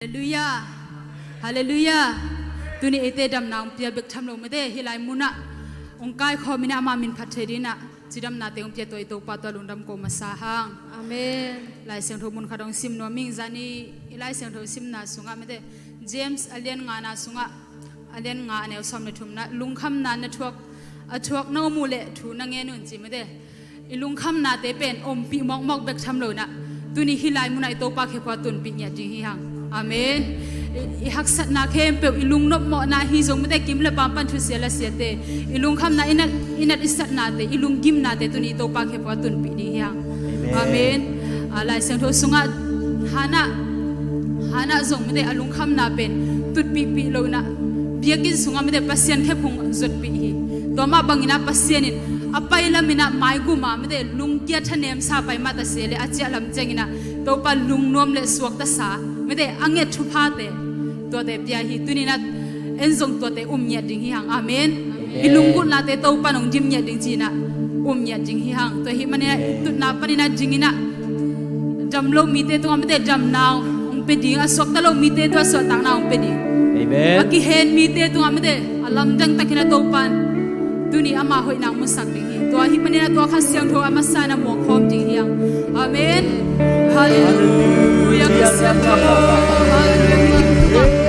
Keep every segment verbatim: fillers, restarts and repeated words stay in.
Halleluiah. Halleluiah. Tuni eite damna hong pia bek tham lo mate, hih lai munah hong kaikhawm inah ama min phat thei dinah cidamnate hong pia tua i Topa tua lungdam ko masa hang. Amen. Lai Siangtho mun khat hong sim nuam ing. Zani i Lai Siangtho simna sungah mate, James a lian ngana sungah, a lian nga a neu sawm le thumna, lungkhamna na thuak, a thuak na om uh leh thu na ngen un ci mate. I lungkhamnate pen ompih mawkmawk bek tham lo inah tuni hih lai munah i Topa khephua tunpih ngiat ding hi hang. Amen. I, i haksatna khempeuh, i lungnopmawhna hi zong mate, kim le pam pan thusia la siate, i lungkhamna, i nat, i nat i satnate, i lunggimnate tuni i Topa khephua tunpih ding hi hang. Amen. Amen. A, Lai Siangtho sungah Hannah, Hannah zong mate a lungkhamna pen tutpihpih lo inah biakinn sungah mate Pasian khephung zotpih hi. Tua mah bangin ah Pasian in a pailam inah maigum ah mate lungkia thanemsa pai mah ta se le a ciah lam ciangin ah Topa lungnuam le suakta sa mate a nget thuphate tuate pia hi. Tuni inah en zong tuate um ngiat ding hi hang. Amen. I lunggulhnate Topa nong dim ngiat ding ci inah um ngiat ding hi hang. Tua hih manin ah tutna panin ah ding inah dam lo mite tungah mate damna hong pe ding, a suakta lo mite tungah suahtakna hong pe ding. Amen. A kihen mite tungah mate a lamdang takin ah Topan tuni ama hoihna hong musak ding hi. Tua hih manin ah tua Kha Siangtho a masa in ah muang khawm ding hi hang. Amen. Halleluiah. Kha Siangtho. Halleluiah.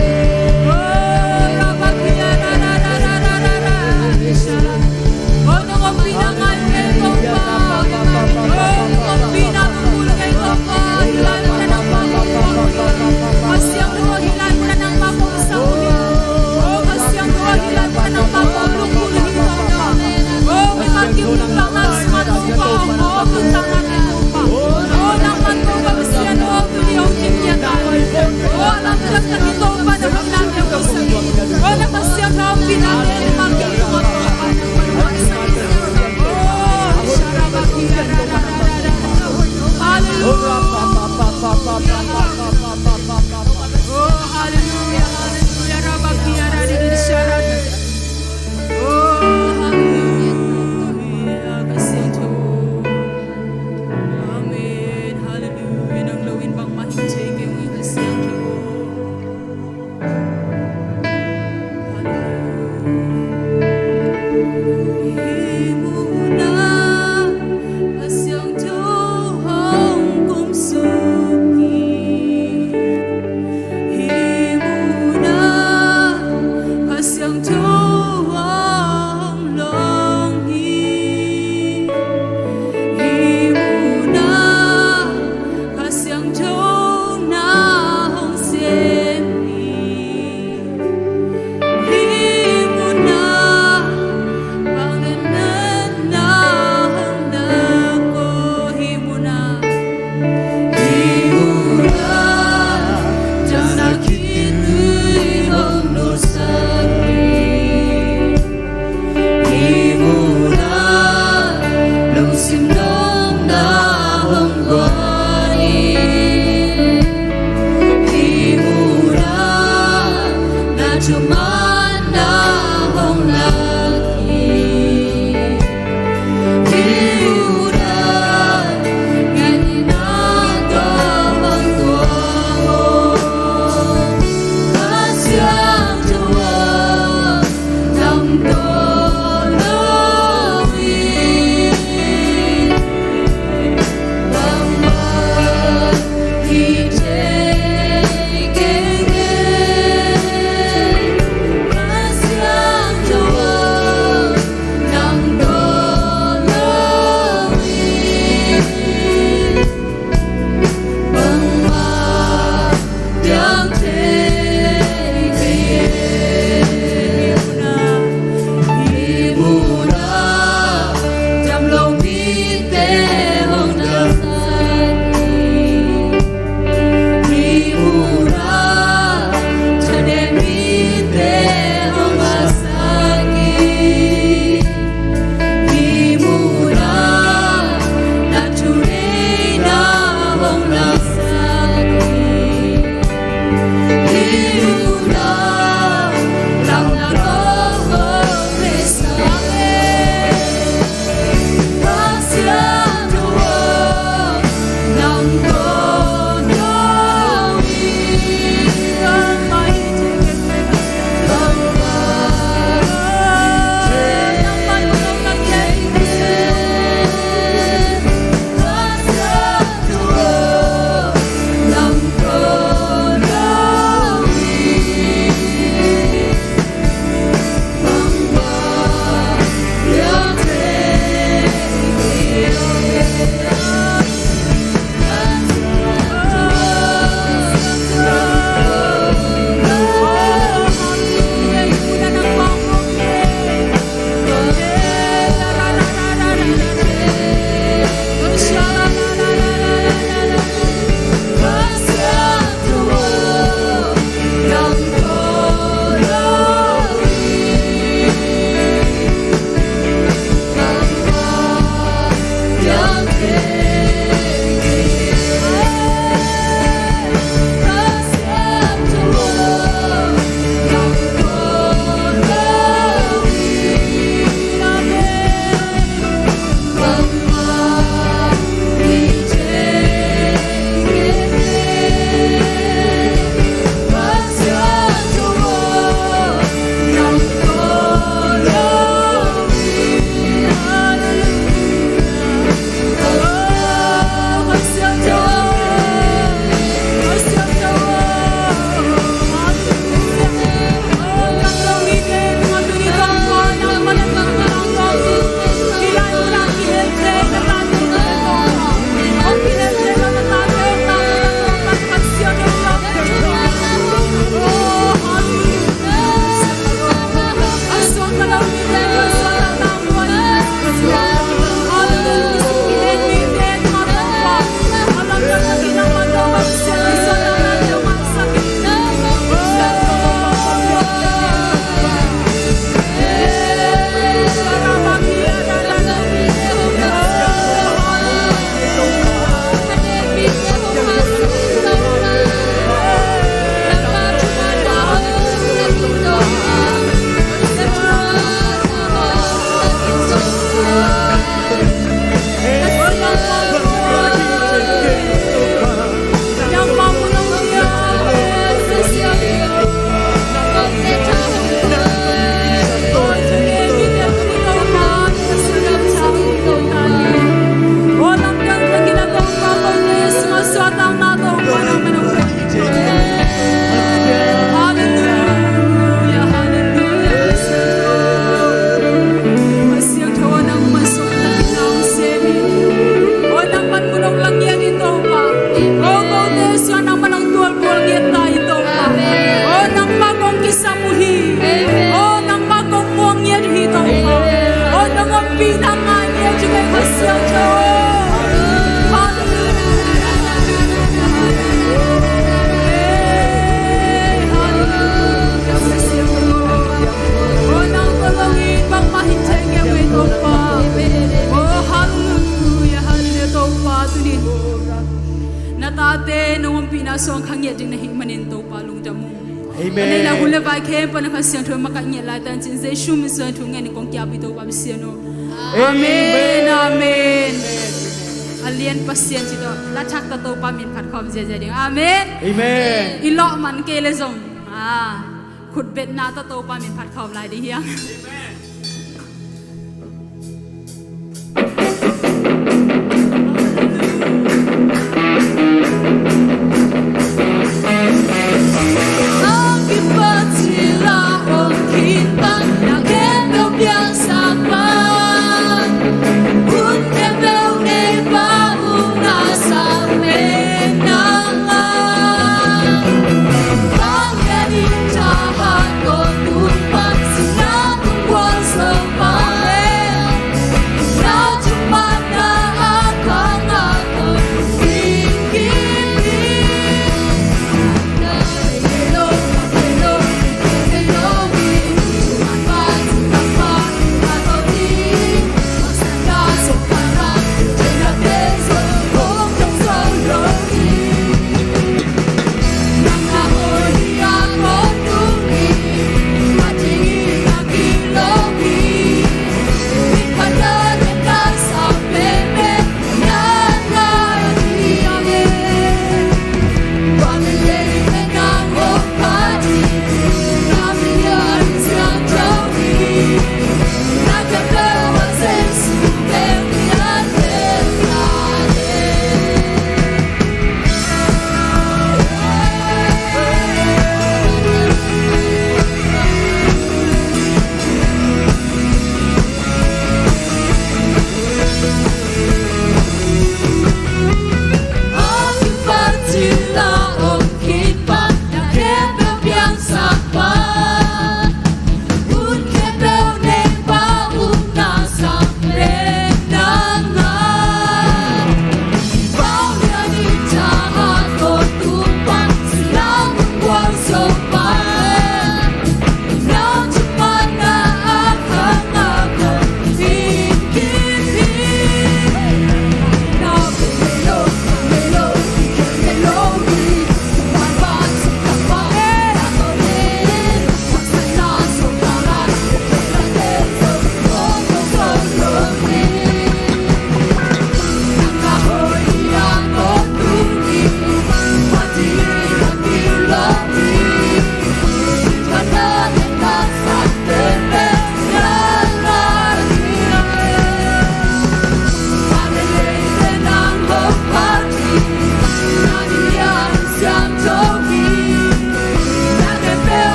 Pi nang ngai lian ci kei Kha Siangtho. Halleluia. Halleluia. Aw, nang tawh zong in bangmah hi thei kei ve Topa. Aw, halleluia, halleluia Topa, tuni in na tate nong ompihna sungah kha ngiat ding na hih manin Topa lungdam ung. Amen. Ka neih le hun le vai khempeuh na Kha Siangtho in makaih ngiat lai ta in ci-in Jesu min suang thu ngen in kong ki-ap hi Topa Pasian aw. Amen. Amen. Amen. A lian Pasian ci tawh la thak ta Topa min phat khawm ziazia ding. Amen. Amen. I lawh man kei le zong, ah, khutbetna tawh Topa min phat khawm lai ding hi hang.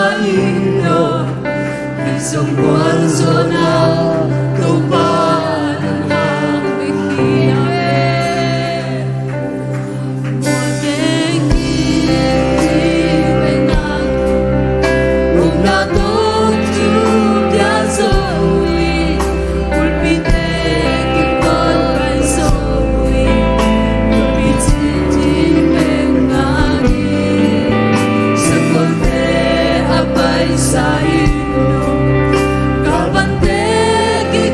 Tua hi lo, i sungkuan zona Topa nang hang bek hi a. Mual teng kipe nang, upna tawh tu pia zo hi. Kulpite kipan pai zo hi. Kulpi cin ding bek nang hi. Sakolte a paisa hi lo. Kalpante ki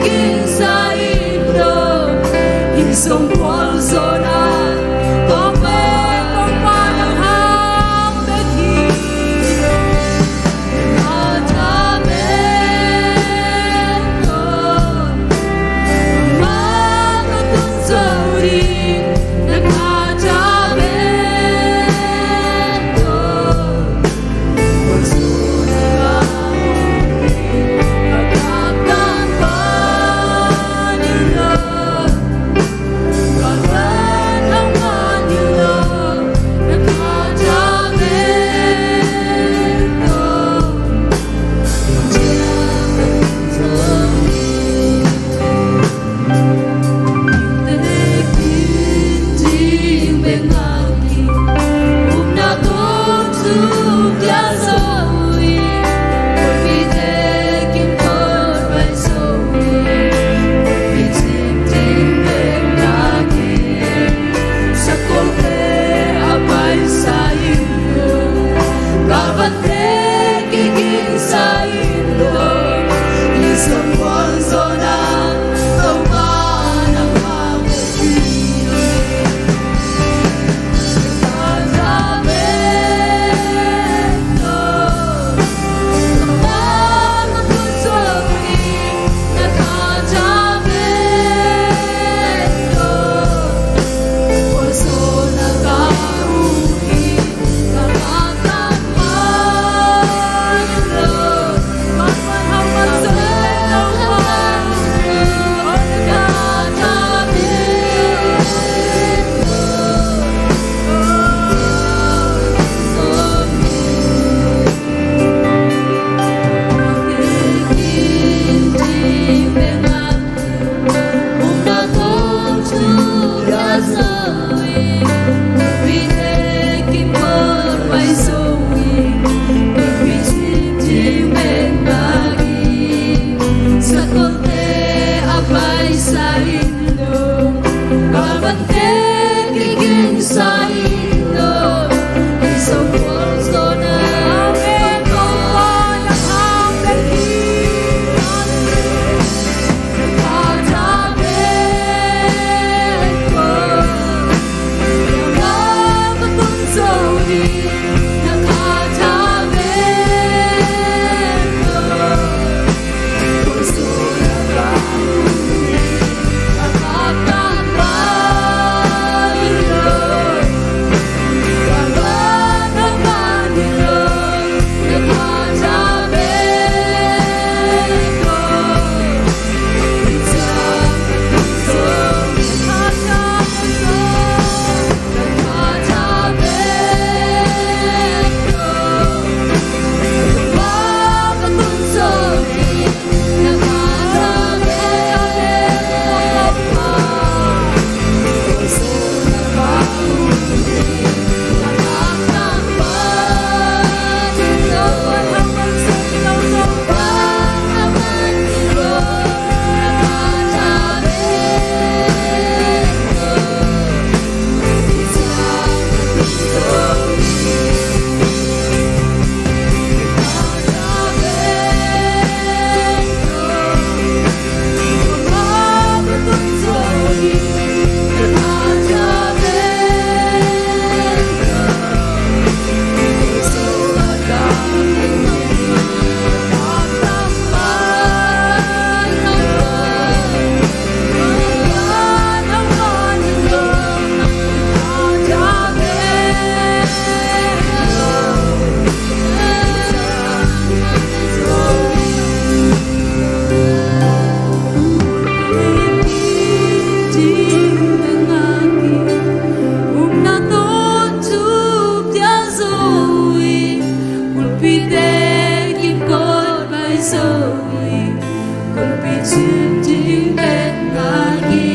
Sin ding bek ngai hi.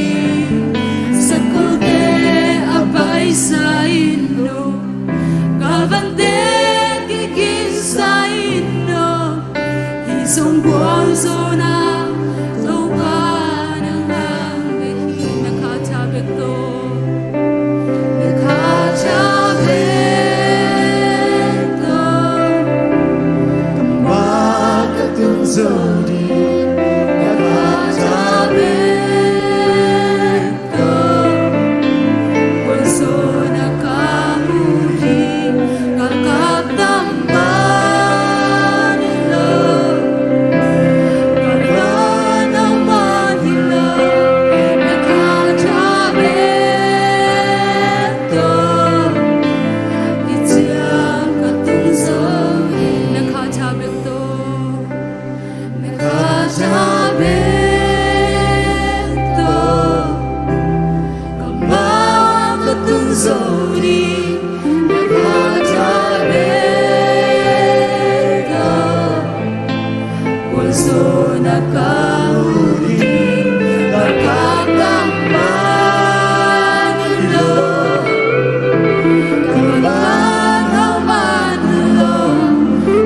Satkote a paisa in lo, ka vante kikinsa in lo. Hih song gualzawhna Topa nang hang bek hi. Na kha tha bek tawh, na kha tha bek tawh, ka mah ka tung zo ding. Na kha tha bek Na kha tha bek tawh, ka mah ka tung zo ding. Na kha tha bek tawh, gualzawhna ka mu ding. Galkap tangman hi lo, ka vang hau man hi lo,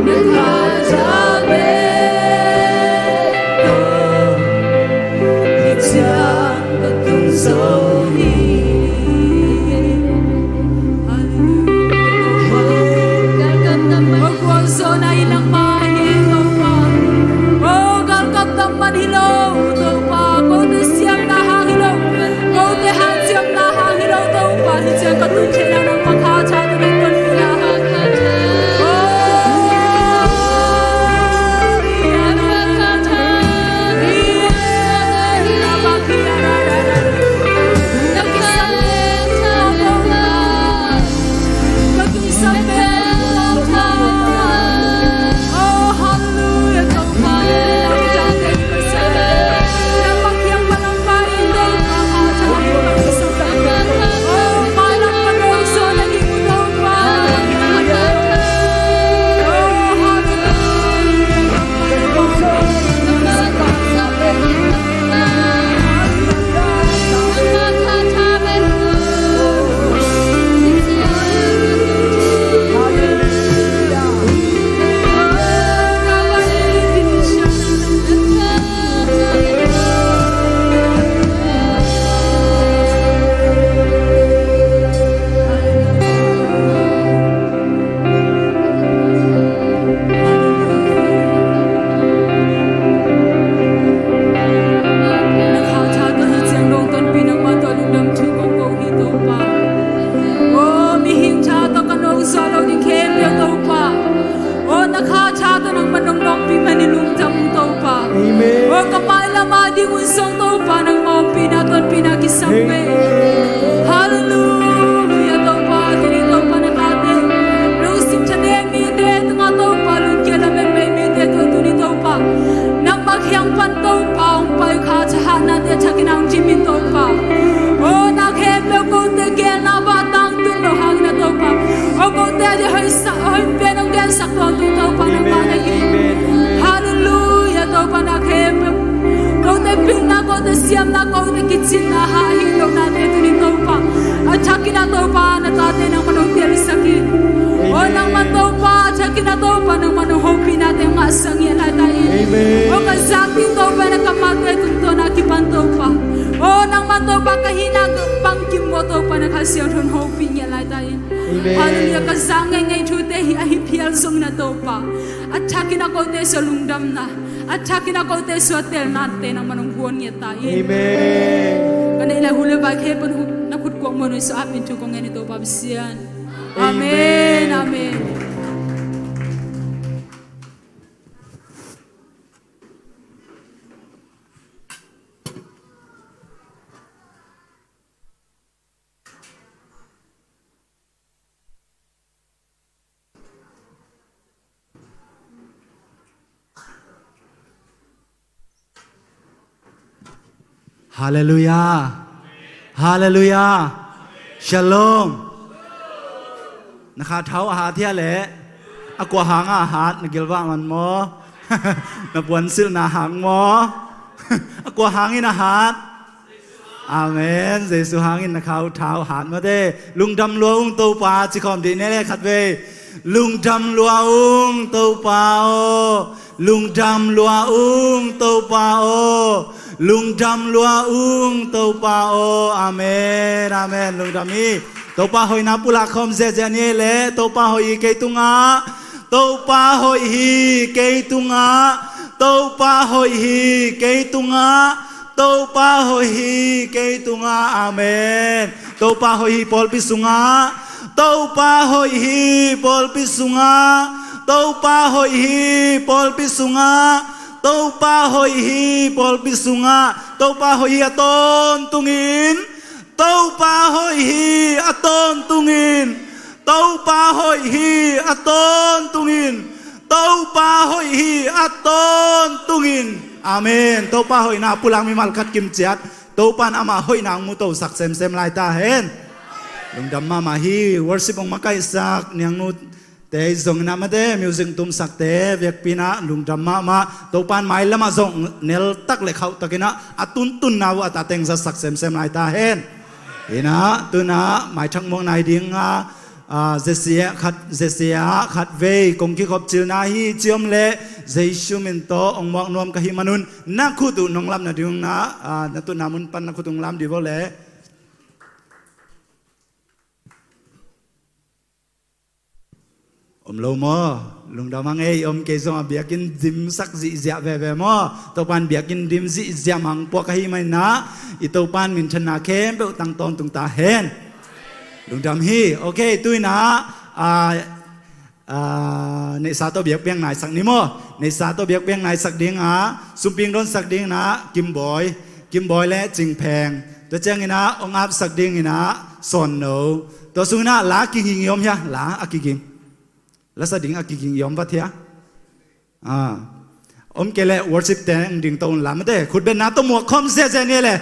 na kha tha bek tawh, hih ciang ka tung zo hi. Hallelujah. Aw, gualzawhna in nangmah hi, Topa. Aw, galkap tangman hi lo, Topa. Kote siamna hang hi lo, kote hanciamna hang hi lo, Topa. Hih ciang ka tun theihna nangmah kha tha tawh na tonpihna hang. Aw, Na kha tha tawh hih ciang nong tonpih nangmah tawh lungdam thu kong ko hi, Topa. Aw, mihing tha tawh ka nong zuah lo ding khempeuh, Topa. Aw, na kha tha tawh nangmah nong nawngpih man in lungdam ung, Topa. Amen. Aw, ka mailam a ding un zong, Topa, nangmah ompihna tonpihna kisam ve. Amen. Hallelujah, Topa. Tuni, Topa, na khate lungsim tha dek mite tungah, Topa, lungkia lamen bei mite tungah tuni, Topa, nangmah kiang pan, Topa, hong pai kha thahatnate a thakin hong dim in, Topa. Aw, na khempeuh kote geelna bah tangtun lo hangin ah, Topa, aw, kote a dia hoihsa, hoih pen hong gensak tuan tung, Topa, nangmah na hi. Amen. Hallelujah, Topa, na khempeuh kote pilna, kote siamna, kote kicinna hah hi lohnate tuni, Topa, a thakin ah, Topa, na tate nangmah nong telsak in. Aw, nangmah, Topa, a thakin ah, Topa, nangmah nong hopihnate ngahsak ngiat lai ta in. Amen. Aw, ka zak ding, Topa, na ka mate tungtawn a kipan, Topa. Aw, nangmah, Topa, ka hihna bang kim maw, Topa, na Kha Siangtho in hopih ngiat lai ta in. Amen. Hallelujah. Ka zak ngeingei thute hi ahi phial zongin ah, Topa, a thakin ah kote sua lungdamna, a thakin ah kote sua telnate nangmah nong guan ngiat ta in. Amen. Ka neih lai hu le vai khempeuh na khut kuak muan uh sua apin thu kong ngen hi, Topa Pasian. Amen. Amen. Amen. Hallelujah. Hallelujah. Shalom. Na kha tha uh a hat hiam leh? A kua hang a hat, na gilvah man maw? Na puansilhna hang maw? A kua hangin a hat? Amen. Jesu hangin na khauthau hat mate. Lungdam lua ung Topa, ci khawm dih ni le khatvei. Lungdam lua ung Topa aw. Lungdam lua ung Topa aw. Lungdam lua ung Topa aw. Amen. Amen. Lungdam hi. Topa hoihna pulak khawm ziahziah ni le. Topa hoih hi kei tungah. Topa hoih hi kei tungah. Topa hoih hi kei tungah. Topa hoih hi kei tungah. Amen. Topa hoih hi pawlpi sungah. Topa hoih hi pawlpi sungah. Topa hoih hi pawlpi sungah. Topa hoih hi pawlpi sungah. Topa hoih hi a tawntungin. Topa hoih hi a tawntungin. Topa hoih hi a tawntungin. Topa hoih hi a tawntungin. Amen. Topa hoihna pulak mimal khat kimciat. Topa in ama hoihna hong mutosak semsem lai ta hen. Lungdam mahmah hi. Worship hong makaihsak niangnu te zongin ah mate, music tumsakte, biakpi in ah lungdam mahmah. Topa in mailamah zong neltak le khauhtakin ah a tuntunna uh a tate hong zatsak semsem lai ta hen. In ah tu in ah maithak muak nai ding a, a, zesia khat, zesia khatvei kong kikhop cilna hi ci om leh Jesu min tawh hong muak nuam ka hih manun na khut uh nong lam nading un ah, a, na tutna mun pan na khut uh hong lam dih vo leh. Om lo maw? Lungdam hang ei, om kei zong a biakinn dimsak zihziah veve maw? Topa in biakinn dim zihziah mah hong puak ahih manin ah i Topa in minthanna khempeuh tang tawntung ta hen. Lungdam hi. Ok, tu in ah, a, a, neihsa tawh biakpiak naisak ni maw? Neihsa tawh biakpiak naisak ding a, sumping dawnsak ding in ah Kimbawi, Kimbawi le Cingpheng. Tua ciangin ah hong apsak ding in ah Sawnno. Tua sungin ah la kiging i om hia? La a kiging. Lasa ding a kiging i om vat hia? Ah. Om kei leh worship te hong dingto un la mate. Khutbetna tawh muak khawm ziahziah ni le.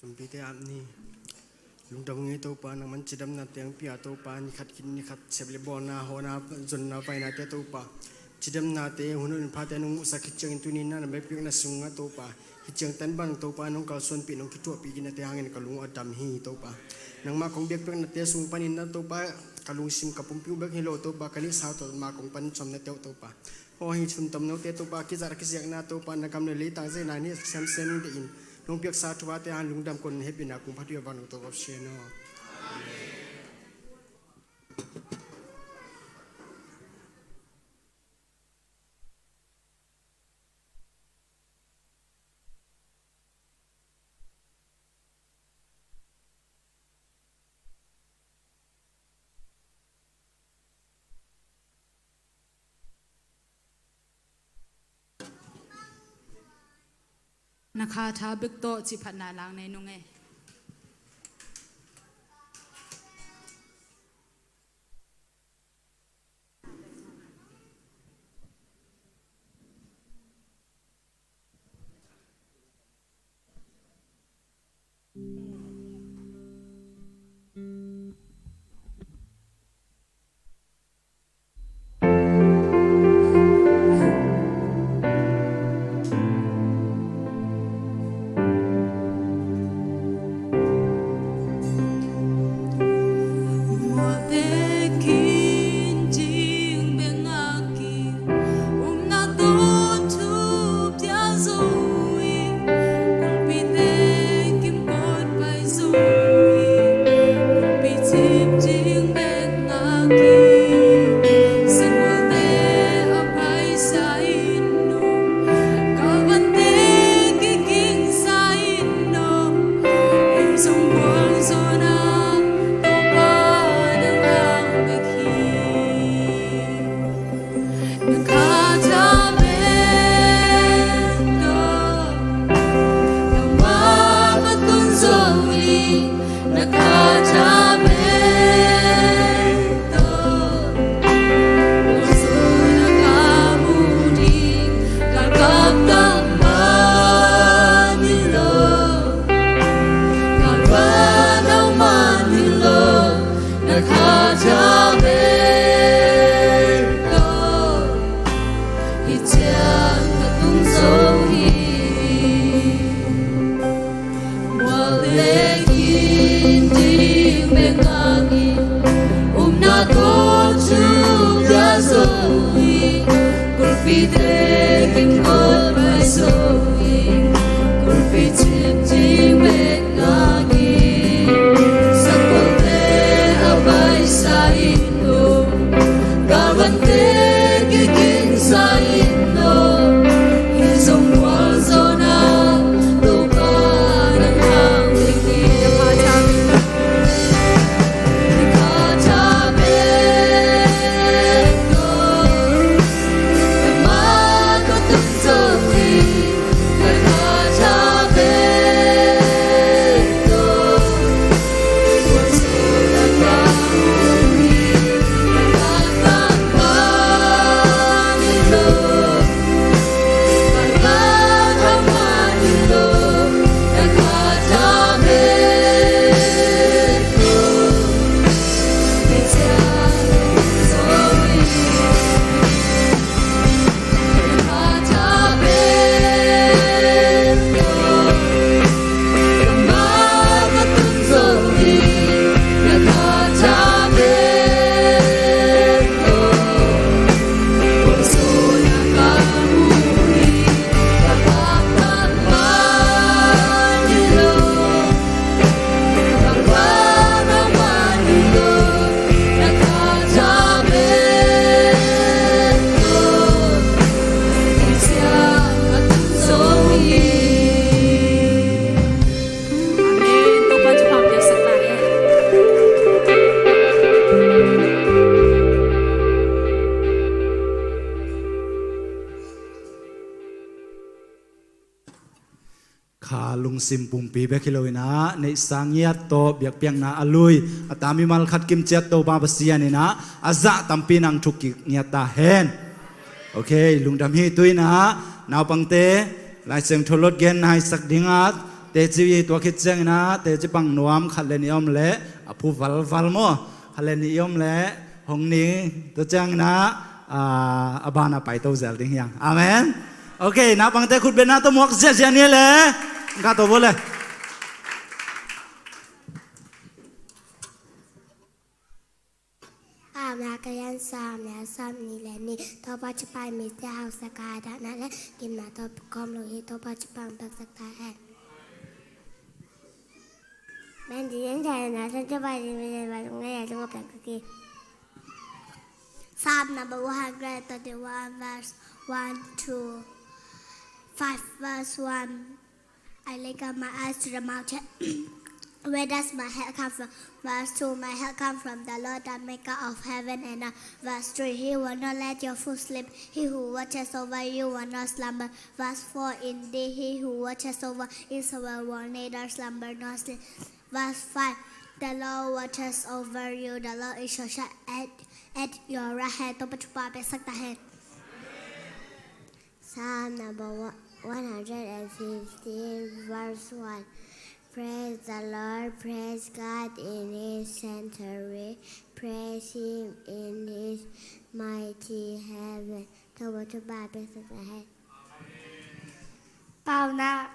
Sumpite ap ni. Lungdam ung ei Topa, nangman cidamnate hong pia Topa, ni khat khit ni khat sep le bawlna, hawhna, zonna, vainate Topa, cidamnate, hun hoih hun phate nong muhsak khit ciangin tuni in ah na biakpiakna sungah Topa, hih ciang tan bang Topa nong kalsuanpih, nong kithuahpih ginate hangin ka lung uh a dam hi Topa. Nangmah kong biakpiaknate sung panin ah Topa, ka lungsim ka pumpi uh bek hi lo Topa, ka neihsa tawh mah kong pan cuamnate uh Topa. Aw, hih sun tomnote Topa kizat a kiziakna Topa, na gam le leitang zia na ni semsem ding in nong piaksa thupha te hang lungdam kong hehpihna kong phat uh a vang nong tawh ka sia no. Na kha tha bek tawh cihphatna lak nei nung ei. Kha lungsim pumpi bek hi lo in ah, neihsa ngiat tawh biakpiakna a lui, a ta mimal khat kim ciat Topa Pasian in ah, a zah tampi nang thuk kik ngiat ta hen. Ok, lungdam hi. Tu in ah, naupangte, Lai Siangtho lot gen naisak ding ah, teci tua khit ciangin ah, teci pang nuam khat le nih om leh, a phu valval maw, khat le nih om leh, hong ni, tua ciangin ah, ah, a ban ah paito zel ding hi hang. Amen. Ok, naupangte khut bengna tawh muak ziahziah ni leh. Ka to bo le. Pauna ka lian sawm le sawm nih le nih. Topa thupha mite hausa ka dahna le gimna tawh pukawm lo hi. Topa thupha hong piaksak ta hen. Mandi in thai na san thupha di mite ba ngai a tungap tak ki. Psalm number one hundred thirty-one, verse one to five, verse one. I lift up my eyes to the mountain. Where does my help come from? Verse two, my help comes from the Lord, the maker of heaven and earth. Verse three, he will not let your foot slip. He who watches over you will not slumber. Verse four, indeed, he who watches over Israel will neither slumber nor sleep. Verse five, the Lord watches over you. The Lord is your shepherd at, at your right hand. Topa thupha piaksak ta hen. Psalm number one hundred and fifteen, verse one. Praise the Lord, praise God in his sanctuary, praise him in his mighty heaven. Topa thupha piaksak ta hen. Pauna,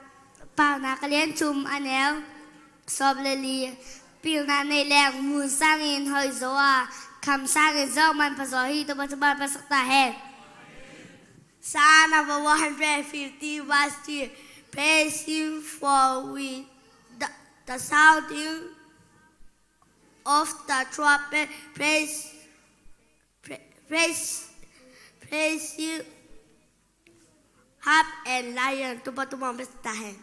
Pauna ka lian thum a neu sawm le li. Pilna nei leng mun sangin hoih zaw a, kham sangin zawh manpha zaw hi. Topa thupha piaksak ta hen. Psalm number one hundred fifty, verse three. Praise him for with the, the sounding of the trumpet. Praise, pra-, praise, praise him, harp and lyre. Topa thupha piaksak ta hen.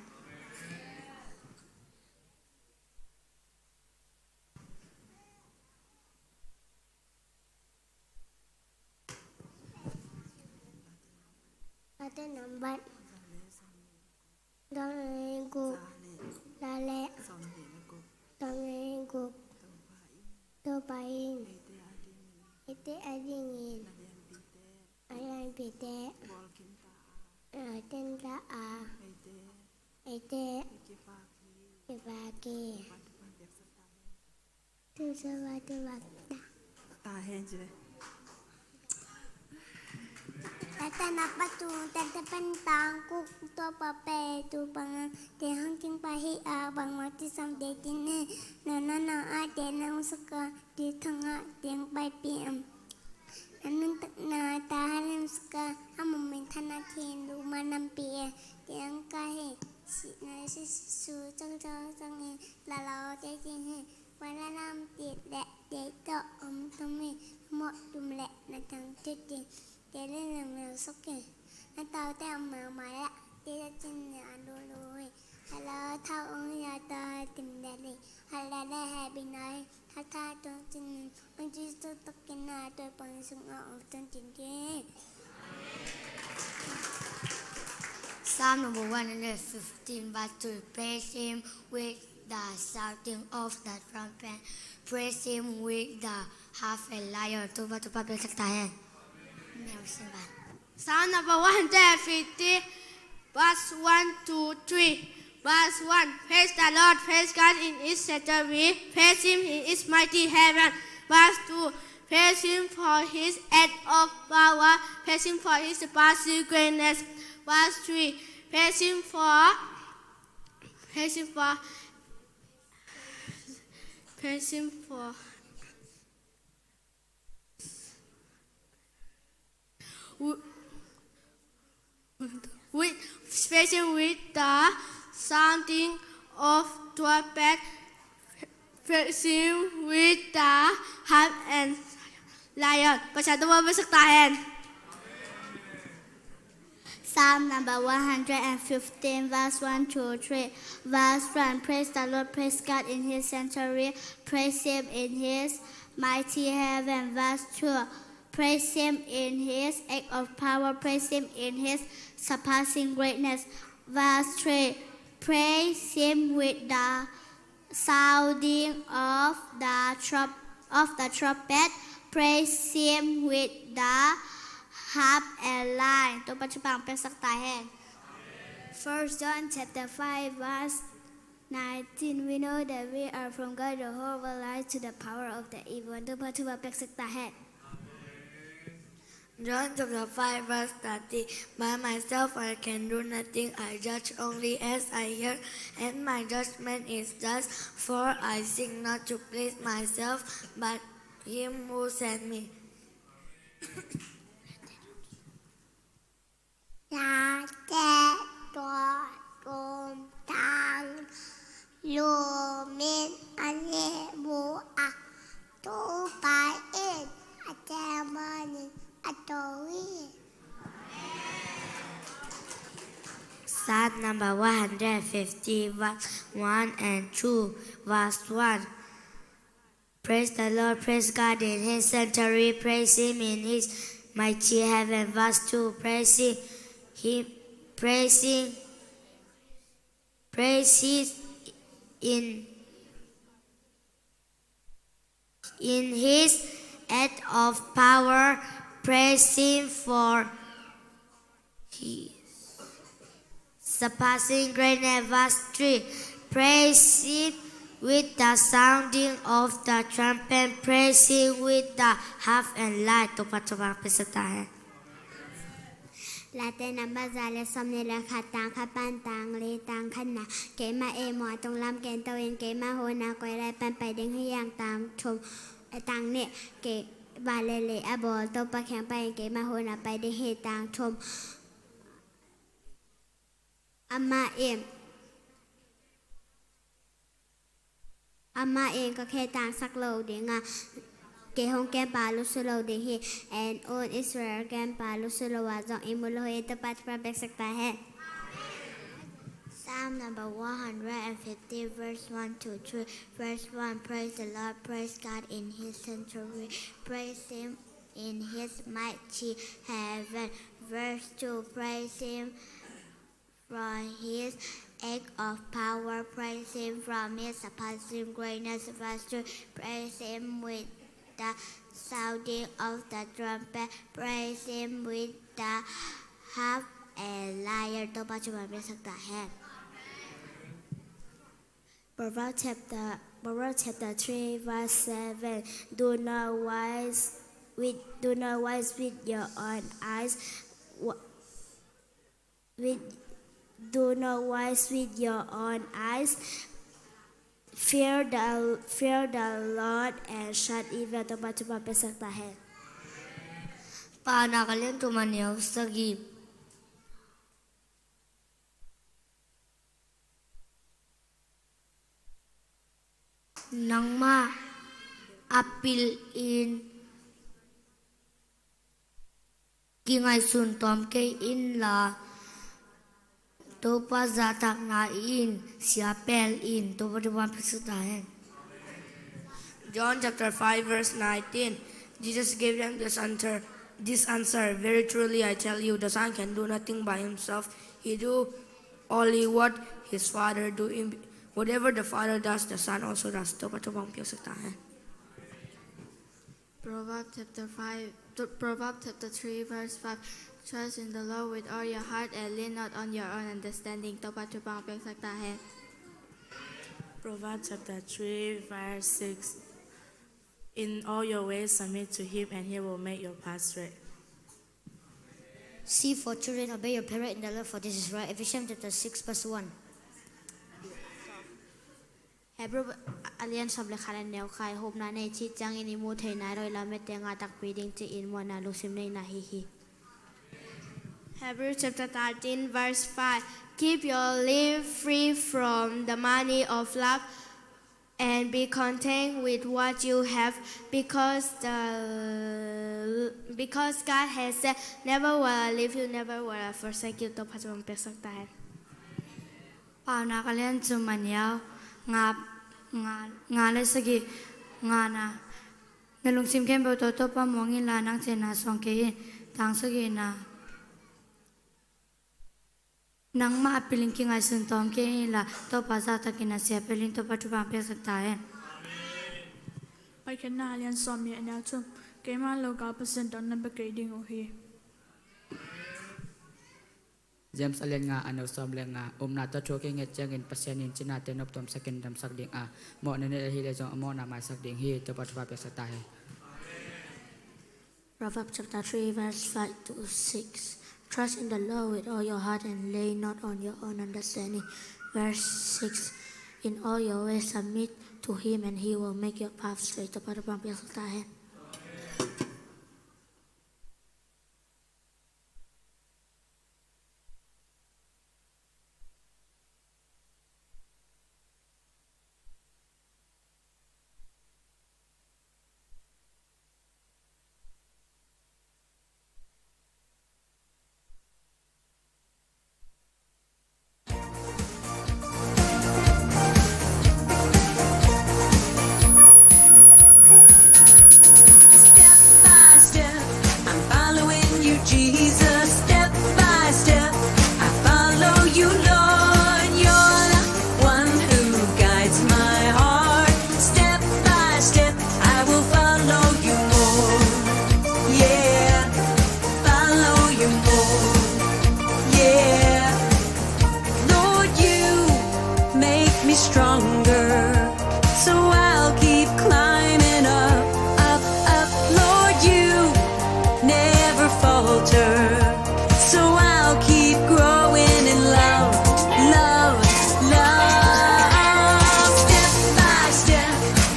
Ate nambat. Dong le guk. Dale. Dong le guk. Topa in. Ite adingin. Ayan pite. Ayan ta a. Ite. Kipaki. Tu sa ba tu ba ta. Ta hen ci le. Tata na pa tu, tata pan tang kuk to pa pe tu pang a, te hang king pa hi a, bang ma ti sam te tin he, na na na a, te nang saka, te thang a, te ang pai pi am. Anun tak na ta halim saka, amu min thana thin lu ma nam pi e, te ang ka he, si na si su chang chang chang e, la la o te tin he. Wan la lam ti le te to om to mi mo tum le na tang ti ti te le na mi so ke na tau te om ma ma la te ta cin ne a lu lu e. Hello, thau ong ya ta tim le le. Hala le he bi nai. Tha tha tong cin ong ci su tok kin na to pang sung a ong tong cin ke. Psalm number one hundred fifteen, verse two. Praise him with the shouting of the trumpet. Praise him with the harp and lyre. Topa, Topa, praise the Lord. Psalm number one hundred fifty, verse one to three. Verse one, praise the Lord, praise God in his sanctuary, praise him in his mighty heaven. Verse two, praise him for his act of power, praise him for his surpassing greatness. Verse three, praise him for, praise him for, praise him for, wi-, with, praise him with the sounding of trumpet, praise him with the harp and lyre. Pasian Topa piaksak ta hen. Psalm number one hundred and fifteen, verse one to three. Verse one, praise the Lord, praise God in his sanctuary, praise him in his mighty heaven. Verse two, praise him in his act of power, praise him in his surpassing greatness. Verse three, Praise him with the sounding of the trumpet. Praise him with the harp and lyre. Topa thupha piaksak ta hen. First John chapter five verse nineteen. We know that we are from God, the whole world lies to the power of the evil one. Topa thupha piaksak ta hen. John chapter five verse thirty. By myself I can do nothing. I judge only as I hear, and my judgment is just, for I seek not to please myself, but him who sent me. Late tua tum tang lumin a nemu a tu pai in a te manin a to hi. Psalm number one hundred fifty, verse one and two. Verse one. Praise the Lord, praise God in his sanctuary, praise him in his mighty heaven. Verse two. Praise him, him, praise him, praise him in, in his act of power, praise him for his surpassing greatness. Verse three. Praise him with the sounding of the trumpet, praise him with the harp and lyre. Topa thupha piaksak ta hen. Late number za le sawmnih le khat, tang khat pan tang li, tang khatna. Keimah ei mual tung lam ken to in, keimah hun a koi lai pan pai ding hi hang. Tang thum, eh, tang nih. Kei va le le a bawl Topa kiang pai in, keimah hun a pai ding hi. Tang thum. Amah in, amah in ka khe tangsak lo ding a, kei hong kempa lusu lo ding hi. En un, Israel kempa lusu lo a zong i mu lo hi. Topa thupha piaksak ta hen. Psalm number one hundred and fifty, verse one to three. Verse one. Praise the Lord, praise God in his sanctuary, praise him in his mighty heaven. Verse two. Praise him from his act of power, praise him from his surpassing greatness. Verse three. Praise him with the sounding of the trumpet, praise him with the harp and lyre. Topa thupha piaksak ta hen. Proverbs chapter, Proverbs chapter three, verse seven. Do not wise with, do not wise with your own eyes. Wa-, with, do not wise with your own eyes. Fear the, fear the Lord and shun evil. Topa thupha piaksak ta hen. Paunak a lian thum a neu sagih. Nangmah a pil in kingaihsun tawm kei inla, Topa zahtakna in sia pel in. Topa thupha piaksak ta hen. John chapter five, verse nineteen. Jesus gave them this answer, this answer, "Very truly I tell you, the Son can do nothing by himself. He do only what his Father do. In, whatever the Father does, the Son also does." Topa thupha piaksak ta hen. Proverbs chapter five, Proverbs chapter three, verse five. Trust in the Lord with all your heart and lean not on your own understanding. Topa thupha piaksak ta hen. Proverbs chapter three, verse six. In all your ways submit to him and he will make your path straight. See for children, obey your parents in the Lord, for this is right. Ephesians chapter six, verse one. Hebrew a lian sawm le khat a neu khat. Hupna nei cih ciangin i muh theihna lo i lamet teng a takpi ding ci-in muanna lungsim neihna hi hi. Hebrews chapter thirteen, verse five. Keep your life free from the money of love and be content with what you have, because the, because God has said, "Never will I leave you, never will I forsake you." Topa thupha piaksak ta hen. Paunak a lian thum a neu nga, nga, nga le sagih. Ngana. Na lungsim khempeuh tawh Topa muang inla, nang theihna suang kei in. Tang sagihna. Nangmah a pilin kingaihsun tawm kei inla, Topa zahtakin a sia pelin Topa thupha piaksak ta hen. Paikhiatna a lian sawm nih a neu thum. Keima lo kal Pasian tawh na bia kei ding uh hi. James a lian nga a neu sawm le nga. Upna tawh thu a kinget ciangin Pasian in cinate noptuamsakin damsak ding a, mawhna nei ahih leh zong a mawhna maisak ding hi. Topa thupha piaksak ta hen. Proverbs chapter three, verse five to six. Trust in the Lord with all your heart and lean not on your own understanding. Verse six. In all your ways submit to him and he will make your path straight. Topa thupha piaksak ta hen. Step by step, I'm following you, Jesus. Step by step, I follow you, Lord. You're the one who guides my heart. Step by step, I will follow you more. Yeah, follow you more. Yeah. Lord, you make me stronger, so I'll keep climbing up, up, up. Lord, you never falter, so I'll keep growing in love, love, love. Step by step,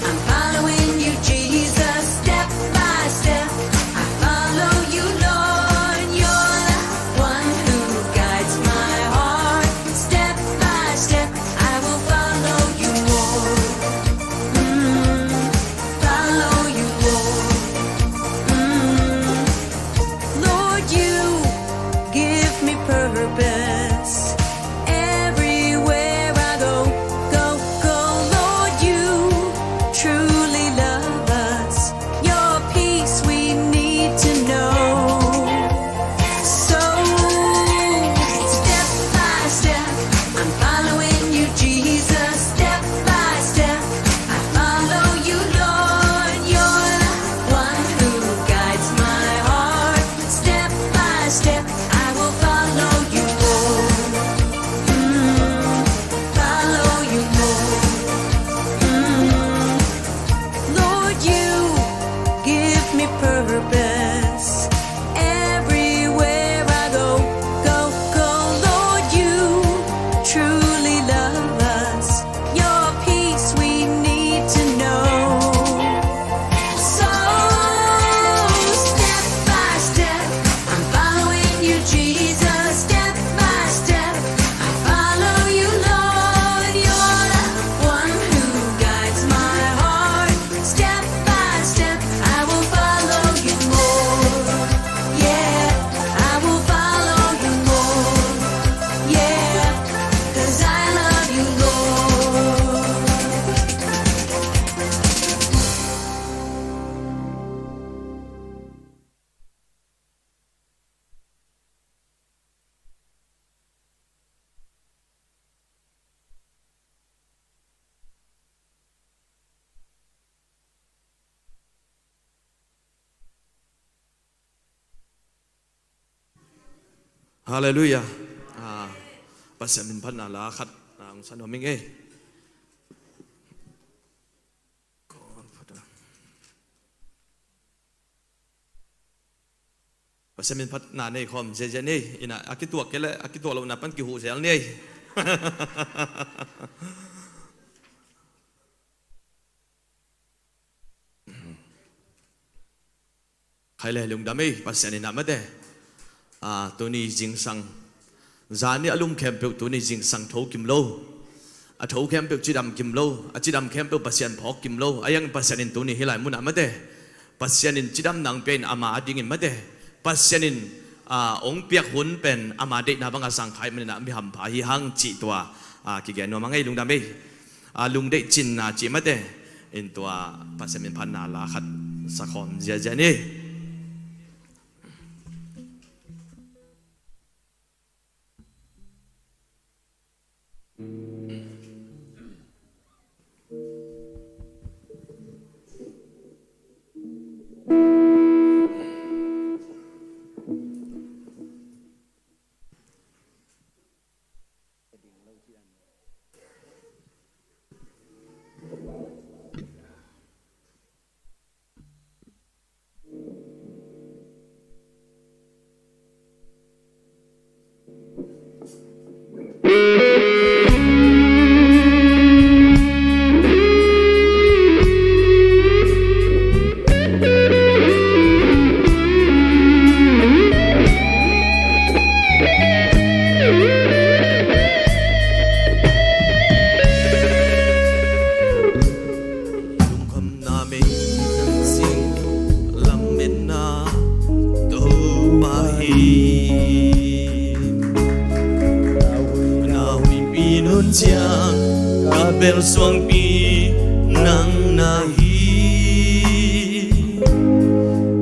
I'm following you, Jesus. Step by step, I follow you, Lord. You're the one who guides my heart. Step by step, I will follow you more. Mm, follow you more. Mm. Lord, you give me purpose. Everywhere I go, go, go, Lord, you truly love us. Your peace we need to know. So, step by step, I'm following you, Jesus. Step by step, I follow you, Lord. You're the one who guides my heart. Step by step, I will follow you more. Mm, follow you more. Mm. Lord, you give me purpose. Everywhere I go, go, go, Lord, you truly love us. Your peace we need to know. So, step by step, I'm following you, Jesus. Step by step, I follow you, Lord. You're the one who guides my heart. Step by step, I will follow you more. Yeah, I will follow you more. Yeah, 'cause I love you, Lord. Halleluiah. Ah, Pasian min phatna la khat, ah, hong sa nuam ing ei. Pasian min phatna nei khawm ziazia ni. Ina a kituak kei leh a kituak lohna pan kihuh zel ni. Khai le lungdam ei, Pasian in a mate. Ah, tuni zingsang, zan ni a lum khempeuh tuni zingsang tho kim lo. A tho khempeuh cidam kim lo. A cidam khempeuh Pasian phawk kim lo. A iang Pasian in tuni hih lai munah mate, Pasian in cidam nang pia in ama a dingin mate, Pasian in, ah, hong piak hun pen ama deihna bangah zangkhai maninah mi hampha hi hang cih tua, ah, kigen nuam a ngei lungdam ei. Ah, lungdeih cinna cih mate in tua Pasian min phatna la khat sa khawm ziazia ni. Ka bel suangpi nang na hi.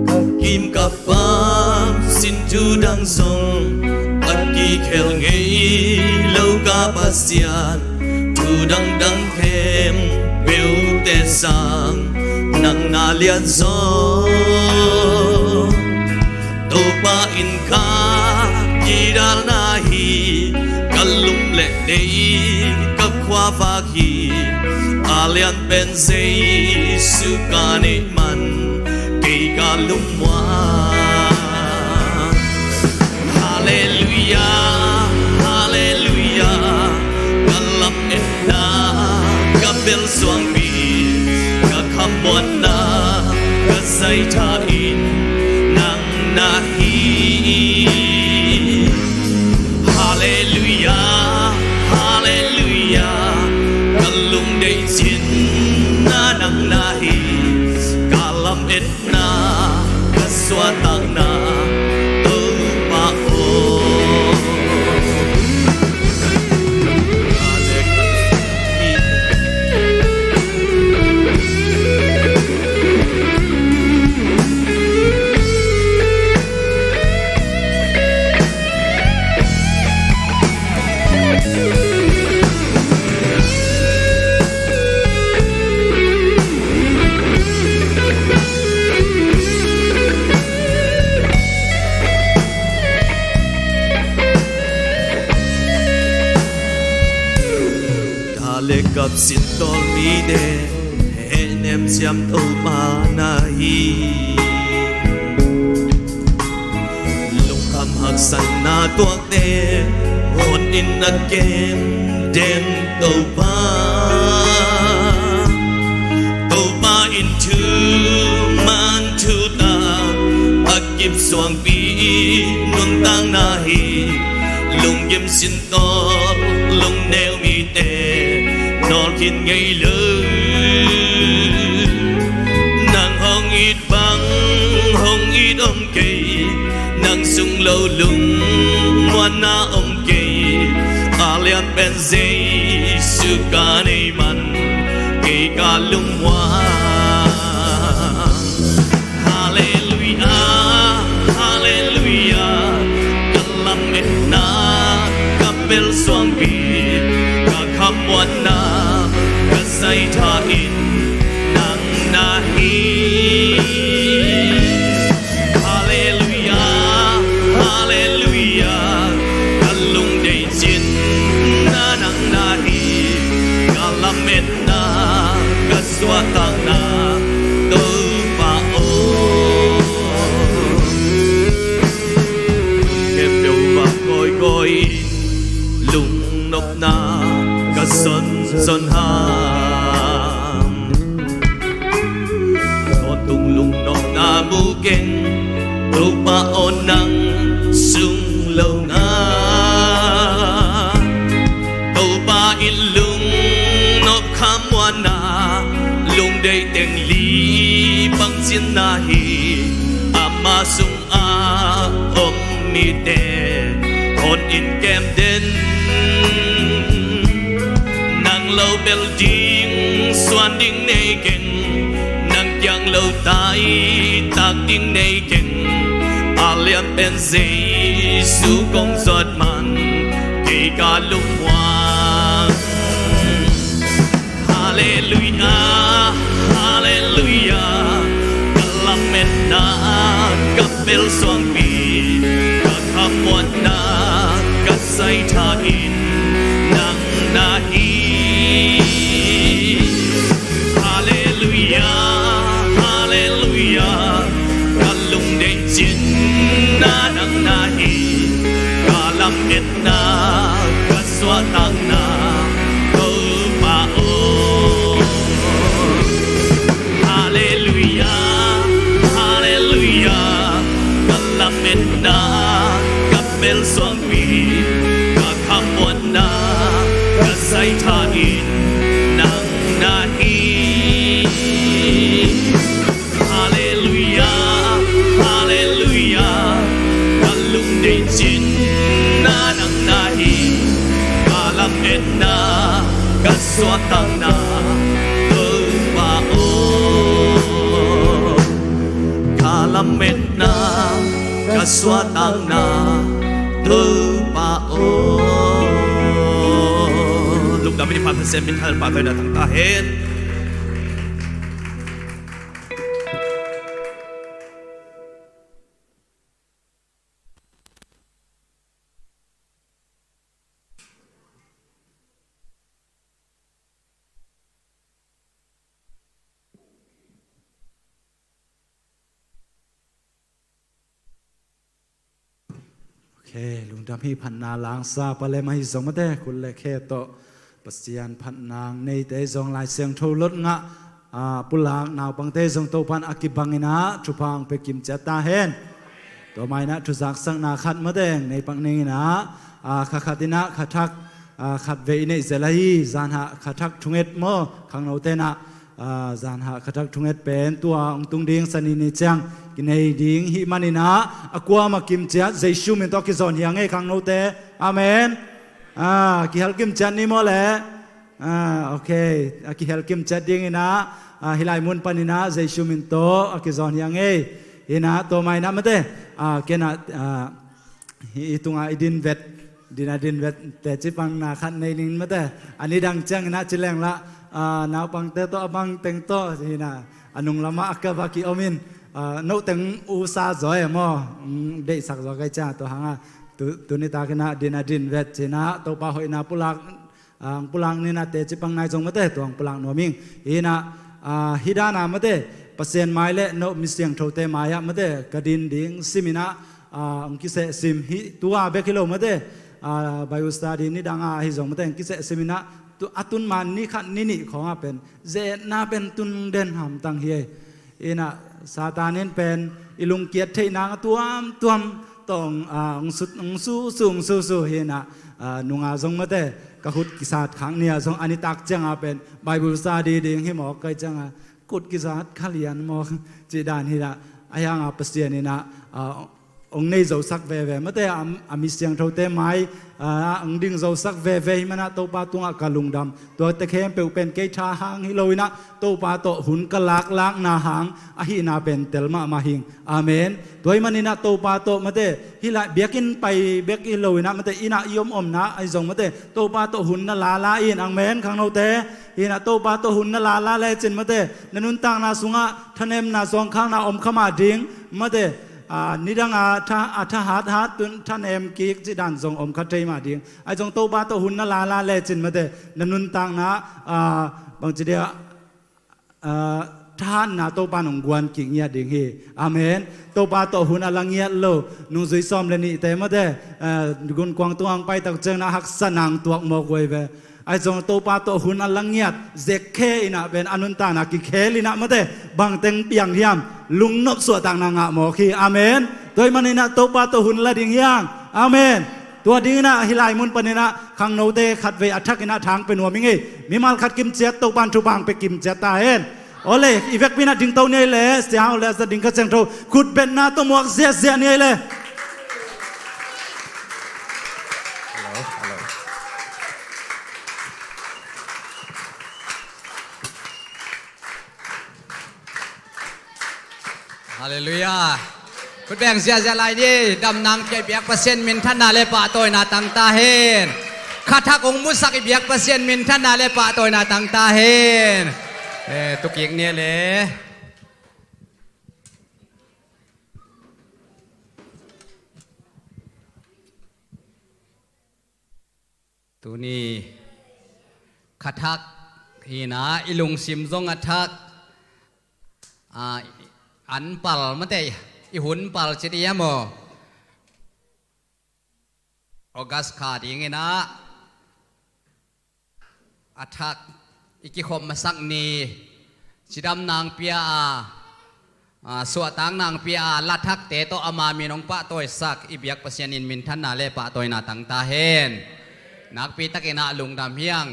Ka kim ka pam sin thu dang zong a kikhel ngei lo ka Pasian, thu dangdang khempeuhte sang nang na lian zaw. Topa in ka kidalna hi, ka lum le nei ka khuavak hi. A lian pen Jesu ka neih man, kei ka lungmuang. Halleluia, halleluia. Ka lametna, ka bel suangpi, ka khamuanna, ka zaitha in nang na hi. Halleluia, halleluia. Ka lungdeih cinna nang na hi. Ka lametna, ka suahtakna, Topa aw. Tha le kap sin tawlmite hehnem siam Topa na hi. Lungkham haksatna tuakte hon in na kem den Topa. Topa in thuman thutak a kip suangpi nuntakna hi. Lunggim sin tawl lungneu mite nawl khin ngei lo. Nang hong it bang hong it om kei, nang sung lo lungmuanna om kei. A lian pen Jesu ka neih man, kei ka lungmuang. Halleluia, halleluia. Ka lametna, ka bel suangpi, ka khamuanna, ka zaitha in nang na hi. Halleluia, halleluia. Ka lungdeih cinna nang na hi. Ka lametna, ka suahtakna, Topa aw. Khempeuh va kawikawi in lungnopna ka sonson ham. Tawntung lungnopna mu keng, Topa aw nang sung lo nga. Topa in lungnop khamuanna, lungdeih teng li bangcinna hi. Ama sung a om mite hon in kem den. Nang lo bel ding suan ding nei keng, nang kiang lo taitak ding nei keng. A lian pen Jesu kong zawt man, kei ka lungmuang. Halleluia, halleluia. Ka lametna, ka bel suangpi, ka khamuanna, ka zaitha in nang na hi. Halleluia, halleluia. Ka lungdeih cinna nang na hi. Ka lametna, ka suahtakna, Topa aw. Halleluia, halleluia. Ka lametna, ka bel suangpi, ka khamuanna, ka zaitha in nang na hi. Halleluia, halleluia. Ka lungdeih cinna nang na hi. Ka lametna, Suahtakna Topa aw, ka lametna, ka suahtakna Topa aw. Lungdam i, Pasian min thang, pahtawina tang ta hen. Ok, lungdam hi. Phatna langsa pa le mah hi zong mate, khut le khe tawh Pasian phatna neite zong Lai Siangtho lot ngah, a, pulak naupangte zong Topan a kibang inah thupha hong pia kimciat ta hen. Tua mah inah thuzaksakna khat mate nei pak ning inah, a, kha khat inah kha thak, a, khat vei i neih zel ahi, zanhah kha thak thunget maw, khangnote inah, a, zanhah kha thak thunget pen tua hong tung ding Sani ni ciang kinei ding hih man inah, a kuamah kimciat Jesu min tawh kizawn hi hang ei khangnote. Amen. A, kihel kimciat ni maw le. A, ok. A kihel kimciat ding inah, a, hih lai mun pan inah Jesu min tawh a kizawn hi hang ei. Inah tua mah inah mate, a, ken ah, a, hih tungah i din vet, din a din vet teci pangna khat nei ning mate. A nidang ciang inah ci leng lah, a, naupangte tawh a bang teng tawh hi inah a nung lamah a kap a ki-om in, a, note teng usa zaw e maw, mm, deihsak zaw kei ciang tua hang a tu, tu nitak inah din a din vet ci inah Topa hoihna pulak, a, hong pulak ni inah teci pang nai zong mate tua hong pulak nuam ing. Hi inah, a, hih dan a mate Pasian mai le no mi siangthote mai ah mate ka din ding sim inah, a, hong kiseh sim hi, tua bek hi lo mate, a, Bible study nidang a hi zong mate hong kiseh sim inah, tu, a tun ma ni khat ni nih khawng ah pen ze-etna pen tun den hamtang hi ei. Inah Satan in pen i lungkiat theih nang a tuamtuam tawh hong, a, hong sut, hong susu, hong susu hi inah, a, nunga zong mate ka khut kisat khak ni a zong a nitak ciang a pen Bible study ding hi mawk kei ciang a khut kizat kha lian mawk cih dan hi inah, a hi hang a Pasian inah, a, hong nei zosak veve mate, a, a mi siangthote mai, a, hong ding zosak veve hi manah Topa tungah ka lungdam. Tuate khempeuh pen kei tha hang hi lo inah Topa tawh hun ka laklakna hang ahihna pen tel mahmah hing. Amen. Tua hi man inah Topa tawh mate hih lai biakinn pai bek hi lo inah mate, inn ah i om omna ahi zong mate Topa tawh hun na lala in, amen, khangnote. Hi inah Topa tawh hun na lala lecin mate na nuntakna sungah thanemna zawngkhalna om kha mah ding mate, a, nidang a tha, a tha hathat tun thanem kik cih dan zong om kha thei mah ding. Ahi zong Topa tawh hun na lala lecin mate na nuntakna, a, bangci dia, a, thahatna Topa in hong guan kik ngiat ding hi. Amen. Topa tawh hun a la ngiat lo nungzui sawm le nihte mate, a, gunkuang tungah hong pai tak ciang inah haksa nang tuak mawk uh ei ve. Ahi zong Topa tawh hun a la ngiat, zekkhe inah pen a nuntakna kikhel inah mate bangteng piang hiam, lungnop suahtakna ngah mawk hi. Amen. Tua hi man inah Topa tawh hun la ding hi hang. Amen. Tua ding inah hih lai mun pan inah khangnote khatvei a thak inah thang pe nuam ing ei. Mimal khat kimciat Topa in thupha hong pia kimciat ta hen. Awle, i vekpi inah dingto ni ei le, sia hau le a za ding kha ciang tho khutbetna tawh muak ziahziah ni ei le. Hello, hello. Halleluiah. Khut beng ziahziah lai ni. Damna hong pia i biak Pasian minthanna le pahtawina tang ta hen. Kha thak hong musak i biak Pasian minthanna le pahtawina tang ta hen. Eh, tukik ni le. Tuni kha thak hi inah i lungsim zong a thak, a, an pal mate, i hun pal ci ding hiam aw? August kha ding inah a thak i kikhop masak ni, cidamna hong pia a, a, suahtakna hong pia a, la thakte tawh ama min hong pahtawisak i biak Pasian in minthanna le pahtawina tang ta hen. Nakpi tak inah lungdam hi hang.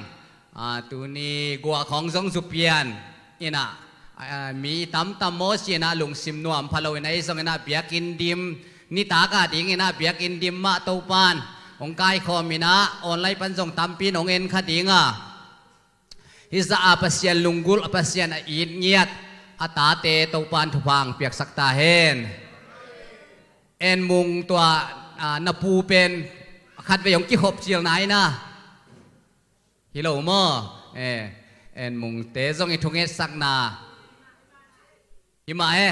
A, tuni guah khawng zong zu pian inah, a, mi tamtam maw ci inah lungsim nuam pha lo inah, ei zong inah biakinn dim, nitak a ding inah biakinn dim mah Topa in hong kaikhawm inah online pan zong tampi in hong en kha ding a, Hih zah a Pasian lunggulh, a Pasian a it ngiat a tate Topan thupha hong piaksak ta hen. En Mung tua, a, na pu pen khatvei hong kikhop cil nai na. Hi lo maw? Eh, En Mungte zong i thungetsakna. Hi mah e.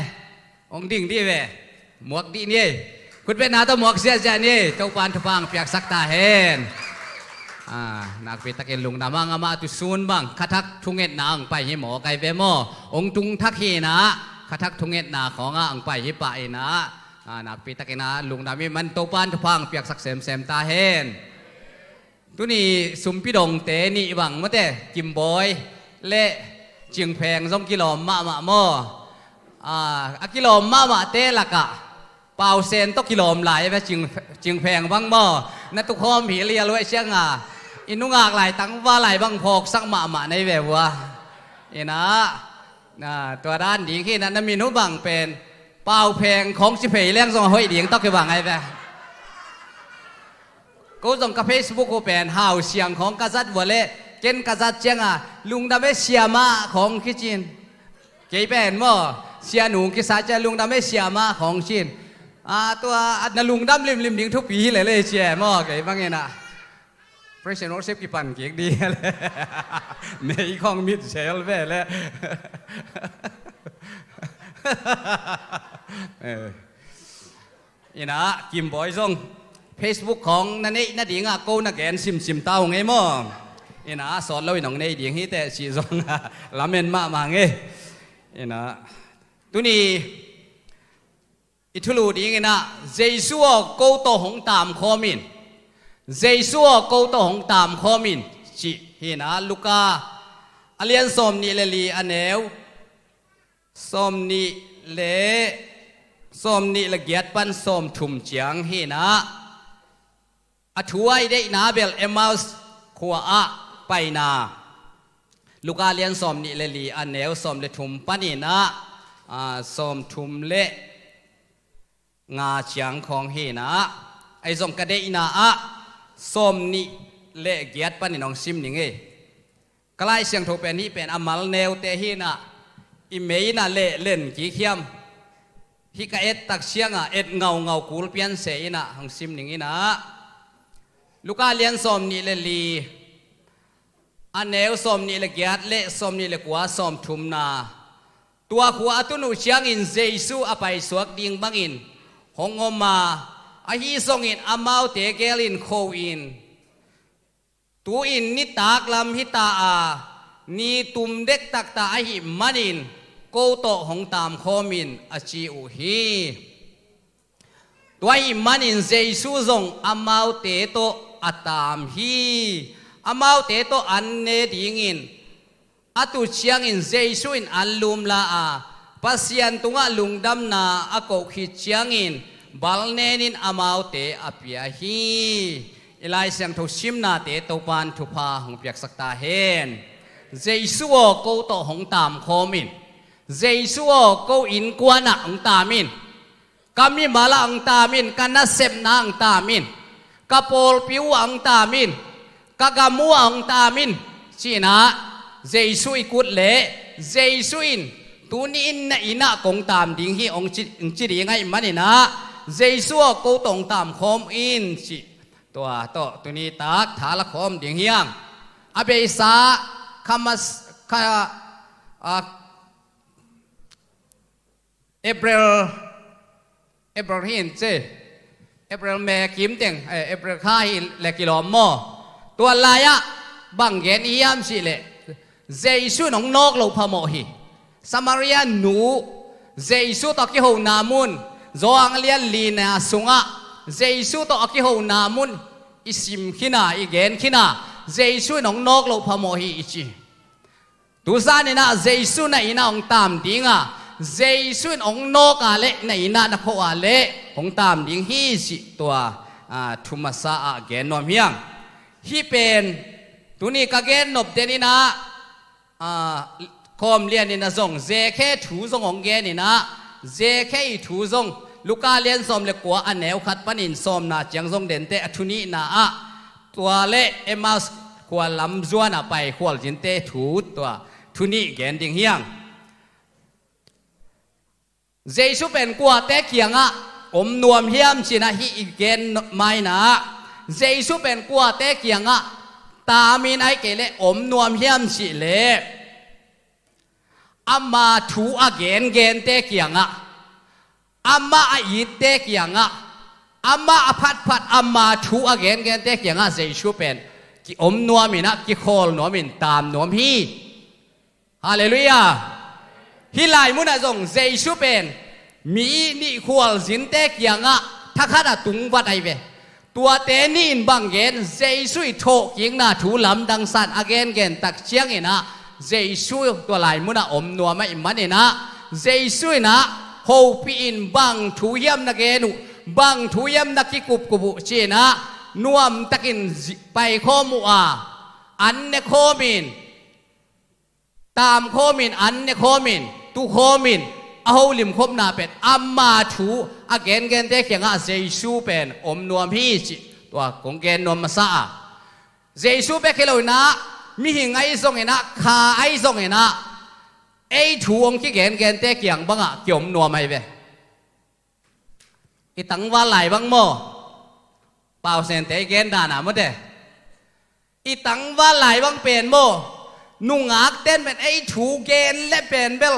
Hong ding dih ve. Muak dih ni ei. Khutbetna tawh muak ziahziah ni ei. Topan thupha hong piaksak ta hen. Ah, nakpi takin lungdam hang, amah tu sun bang khathak thungetna hong pai hi maw, kai ve maw? Hong tung thak hi inah, khathak thungetna khawngah hong pai hi pah inah. Ah, nakpi takin ah lungdam hi man, Topan thupha hong piaksak semsem ta hen. Tuni sumpi dongte nih bang mawte, Kimbawi le Cingpheng zong kilawm mahmah maw? Ah, a kilawm mahmahte lakah Pausen tawh kilawm lai ve, Cing, Cingpheng bang maw? Na tukhawm hi lial uh ahih cianga i nungak lai tangval lai bang phawksak mahmah na hi ve uh a. Inah, na, tua dan ding hi inah, na min uh bang pen Paupheng khawng ci phei leng zong a hoih ding tawh kibang ahi ve. Ko zong ka Facebook uh pen Hau Siang khawng ka zat vua leh, ken ka zat cianga lungdam e siamah khawng kicin. Kei pen maw, sianu kisa ciang lungdam e siamah khawng cin. Ah, tua, ah, na lungdam limlim ding thupi hi lele cia maw, kei bang inah. Praise and worship kipan kik dih. Mei khawng mit zel ve le. Eh. Inah, Kimbawi zong Facebook khawng na neih nadingah ko na gen simsim ta uh ngei maw? Inah, sawt lo in hong nei ding hi teh cih zong lamen mahmah ngei. Inah, tuni i thulu ding inah, Jesu aw ko tawh hong taamkhawm in. Jesu aw ko tawh hong taamkhawm in, cih hi inah, Luka a lian sawm nih le li, a neu sawm nih le, sawm nih le giat pan sawm thum ciang hi inah, a thu a i deihna bel Emmaus khua ah paina. Luka lian sawm nih le li, a neu sawm le thum pan inah, ah, sawm thum le nga ciang khawng hi inah, ahi zong ka deihna ah sawm nih le giat panin hong sim ning ei. Ka Lai Siangtho pen hih pen a mal neute hi inah, i mei inah leh len kik hiam? Hih ka et tak ciangah et ngaungau kul pian se inah hong sim ning inah. Luka lian sawm nih le li, a neu sawm nih le giat le sawm nih le kua, sawm thumna. Tua khua a tun uh ciangin Jesu a paisuak ding bangin hong om a, ahi zongin amaute gelin kho in, tu-in nitak lam hi ta a, ni tum dektak ta ahih manin ko tawh hong taamkhawm in, a ci uh hi. Tua ahih manin Jesu zong amaute tawh a taam hi. Amaute tawh an ne dingin a tut ciangin Jesu in an lumla a, Pasian tungah lungdamna a koh khit ciangin bal nenin amaute a pia hi. I Lai Siangtho simnate Topan thupha hong piaksak ta hen. Jesu aw ko tawh hong taamkhawm in. Jesu aw ko innkuanah hong taam in. Ka mimal ah hong taam in, ka nasepna ah hong taam in, ka pawlpi uh ah hong taam in, ka gam uh ah hong taam in, ci-in ah Jesu i kut leh, Jesu in tuni in na inn ah kong taam ding hi, hong ci, hong ci ding ahih manin ah, Jesu aw ko tawh hong taam khawm in, cih tua tawh tuni tak tha la khawm ding hi hang. A beisa kha mas, kha, a, April, April hi in ci. April, May, kim teng, eh, April kha hi leh kilawm maw? Tua lai-ah bang gen i hiam cih leh, Jesu in hong nawk loh phamawh hi. Samaria nu, Jesu tawh a kihona mun, Johan lian lina sungah Jesu tawh a kihona mun i sim khin a, i gen khin a, Jesu in hong nawk loh phamawh hi i ci. Tu zanin ah Jesu na inn ah hong taam ding a, Jesu in hong nawk a leh na inn ah na kho a leh hong taam ding hi cih tua, a, thu masa ah gen nuam hi hang. Hih pen tuni ka gen nop den in ah, a, Kawm Lian in ah zong Zekhe thu zong hong gen in ah, Zekhe i thu zong Luka lian sawm le kua a neu khat panin sawmna ciang zong den teh, a thu nihna ah tua leh Emmaus khual lam zuan a pai khualzinte thu tua thu nih gen ding hi hang. Jesu pen kuate kiangah om nuam hiam cih na hih i gen ma-in ah, Jesu pen kuate kiangah taamin ahih kei leh om nuam hiam cih leh, ama thu a gengente kiangah, ama a itte kiangah, ama a phatphat ama thu a gengente kiangah Jesu pen kiom nuamin ah, kikhawl nuamin taam nuam hi. Halleluiah. Hih lai munah zong Jesu pen mi nih khualzinte kiangah thakhat a tungvat ahi ve. Tuate nih in bang gen, Jesu i thawhkikna thu lamdang san a gengen tak ciangin ah, Jesu tua lai munah om nuam ahih manin ah, Jesu in ah hopih in bang thu hiam na gen uh, bang thu hiam na kikupkup uh ci-in ah, nuamtakin zi-, paikhawm uh a, an ne khawmin, taam khawmin, an ne khawmin, tu khawmin, a holim khopna pen ama thu a gengente kiangah Jesu pen om nuam hi cih tua kong gen nuam masa a. Jesu bek hi lo in ah, mihing ahi zongin ah, kha ahi zongin ah, ei thu hong kigengente kiang bangah kiom nuam ahi ve. I tangval lai bang maw? Pau Sente i gen dan a maw te. I tangval lai bang pen maw? Nungakten pen ei thu gen le pen bel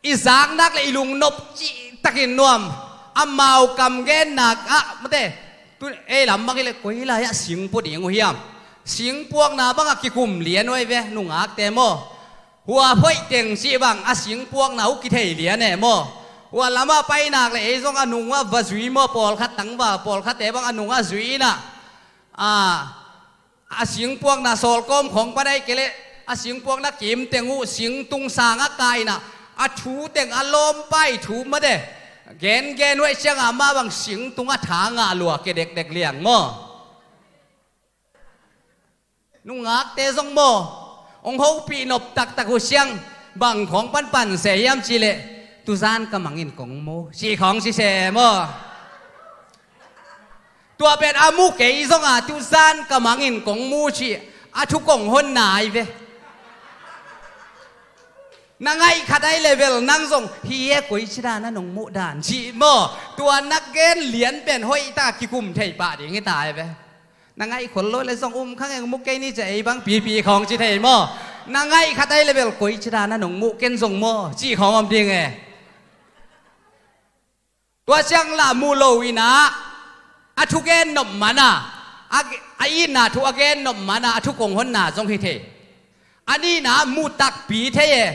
i zaknak le i lungnop cihtakin nuam. Amau kam gennak ah maw te. Tu ei lam bang hi le koi lai-ah sing pua ding uh hiam? Sing puakna bangah kikum lian uh ahi ve nungakte maw? Hua phoih teng cih bang a sing puakna uh kithei lian e maw? Hua lamah painak le ei zong a nungah va zui maw? Pawlkhat tangval, pawlkhatte bang a nungah zui in ah, a, a sing puakna sawlkawm khawng pan ahih kei leh a sing puakna kim teng uh sing tung sangah kai in ah, a thu teng a lawmpa i thu maw te. Gengen uh ahih ciangah amah bang sing tungah tha ngah lua ke dekdek liang maw? Nungakte zong maw, hong hopih nop taktak uh ciang bang khawng panpan se hiam cih leh, tuzan ka mangin kong mu cih khawng ci se maw? Tua pen a mu kei zong a, tuzan ka mangin kong mu cih a thu kong honna ahi ve. Na ngaih khat ahi le bel nang zong hi e, koi ci dan a nong muh dan cih maw? Tua na gen lian pen hoih ta kikum thei pah ding hi ta ahi ve. Na ngaih khol lo le zong um khang eng mu kei ni ci ei bang pipi khawng ci thei maw? Na ngaih khat ahi le bel koi ci dan a nong muh ken zong maw cih khawng om ding e. Tua ciang lah mu lo in ah, a thu gen nop man a, a, a itna thu a gen nop man a, a thu kong honna zong hi thei. A nihna mu takpi thei e.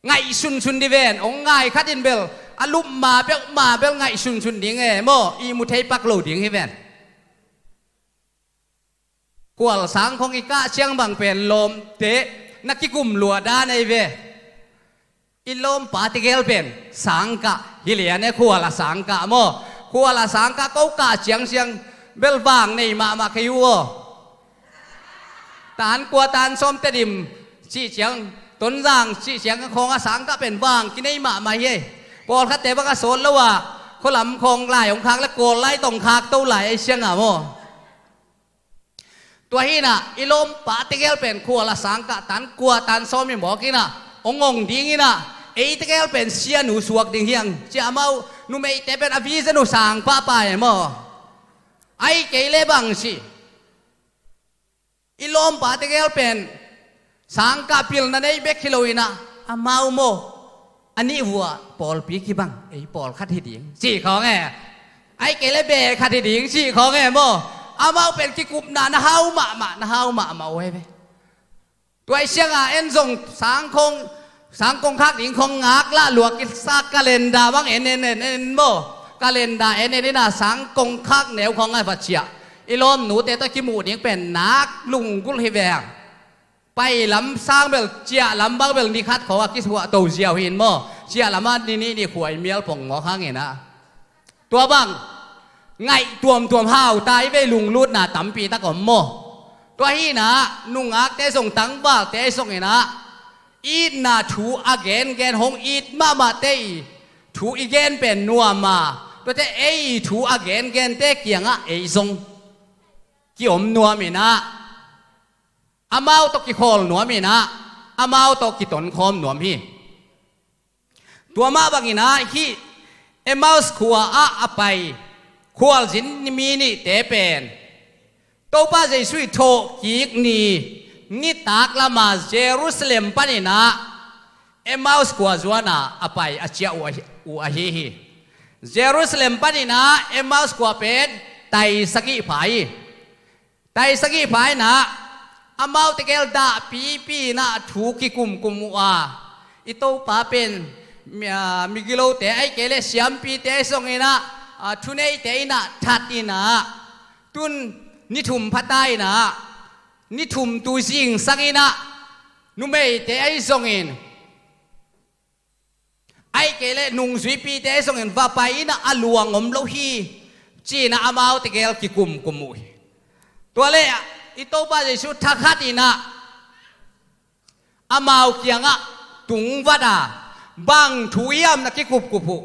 Ngaih sunsun di ven, hong ngai khat in bel a lup ma peuhmah bel ngaih sunsun ding e maw, ihmu thei pak lo ding hi ven. Khual sang khawng i kah ciang bang pen lawmte na kikum lua dan ahi ve. I lawmpa tegel pen sangkah hi lian e, khual a sangkah maw? Khual a sangkah ko kah ciangciang bel vang nei mahmah kei uh aw. Tan kua tan sawm Tedim cih ciang, Tonzang cih ciang khawng a sangkah pen vang kinei mahmah hi e. Pawlkhatte bang a sawt lo a, khualam khawng lai hong khak le Kawl lai tong khak to lai ei siang a maw? Tua hi in ah, i lawmpa tegel pen khual a sangkah tan kua tan sawm i mawk in ah, hong ong ding in ah, ei tegel pen sianu suak ding hi hang ci a, amau numeite pen a vision uh sang pahpah e maw? Ahih kei le bang ci, i lawmpa tegel pen sangkah pilna nei bek hi lo in ah, amau maw, a nih vua pawlpi kibang ei pawlkhat hi ding ci khawng e. Ahih kei le beh khat hi ding ci khawng e maw? Amau pen kikupna na hau mahmah, na hau mahmah uh ahi ve. Tua i siang a en zong sangkong, sangkong khak ding khawng ngak lah lua kisa, calendar bang en en en en maw? Calendar en en in ah sangkong khak neu khawng a va ciah. I lawmnute tawh kimuh ding pen nak lunggulh hi ve hang. Pai lam sang bel, ciah lam bang bel ni khat khawng a kisuah to ziau hi in maw? Ciah lam ah ni nih ni khuai mial pong mawk hang in ah. Tua bang ngaih tuamtuam hau ta i vei, lunglutna tampi tak om maw? Tua hi in ah, nungakte zong tangvalte zong in ah, itna thu a gengen hong it mahmahte i thu i gen pen nuam a, tuate ei i thu a gengente kiangah ei zong kiom nuam in ah, amau tawh kikhawl nuam in ah, amau tawh kitonkhawm nuam hi. Tua mah bangin ah hih Emmaus khua ah a pai khualzin mi nihte pen Topa Jesuh i thawhkik ni nitak lama Jerusalem panin ah Emmaus khua zuan a a pai a ciah uh ahi, uh ahi hi. Jerusalem panin ah Emmaus khua pen tai sagih pha hi. Tai sagih pha in ah amau tegel dahpipi in ah thu kikumkum uh a, i Topa pen mi, a, migilote ahih kei leh siampite ahi zongin ah, a, thuneite in ah that in ah, tun ni thum pha ta in ah, ni thum tu zingsang in ah, numeite ahi zongin ahih kei leh nungzuipite ahi zongin va pai in ah a luang om lo hi, ci-in ah amau tegel kikumkum uh hi. Tua leh i Topa Jesuh thakhat in ah amau kiangah tungvat a, bang thu hiam na kikupkup uh?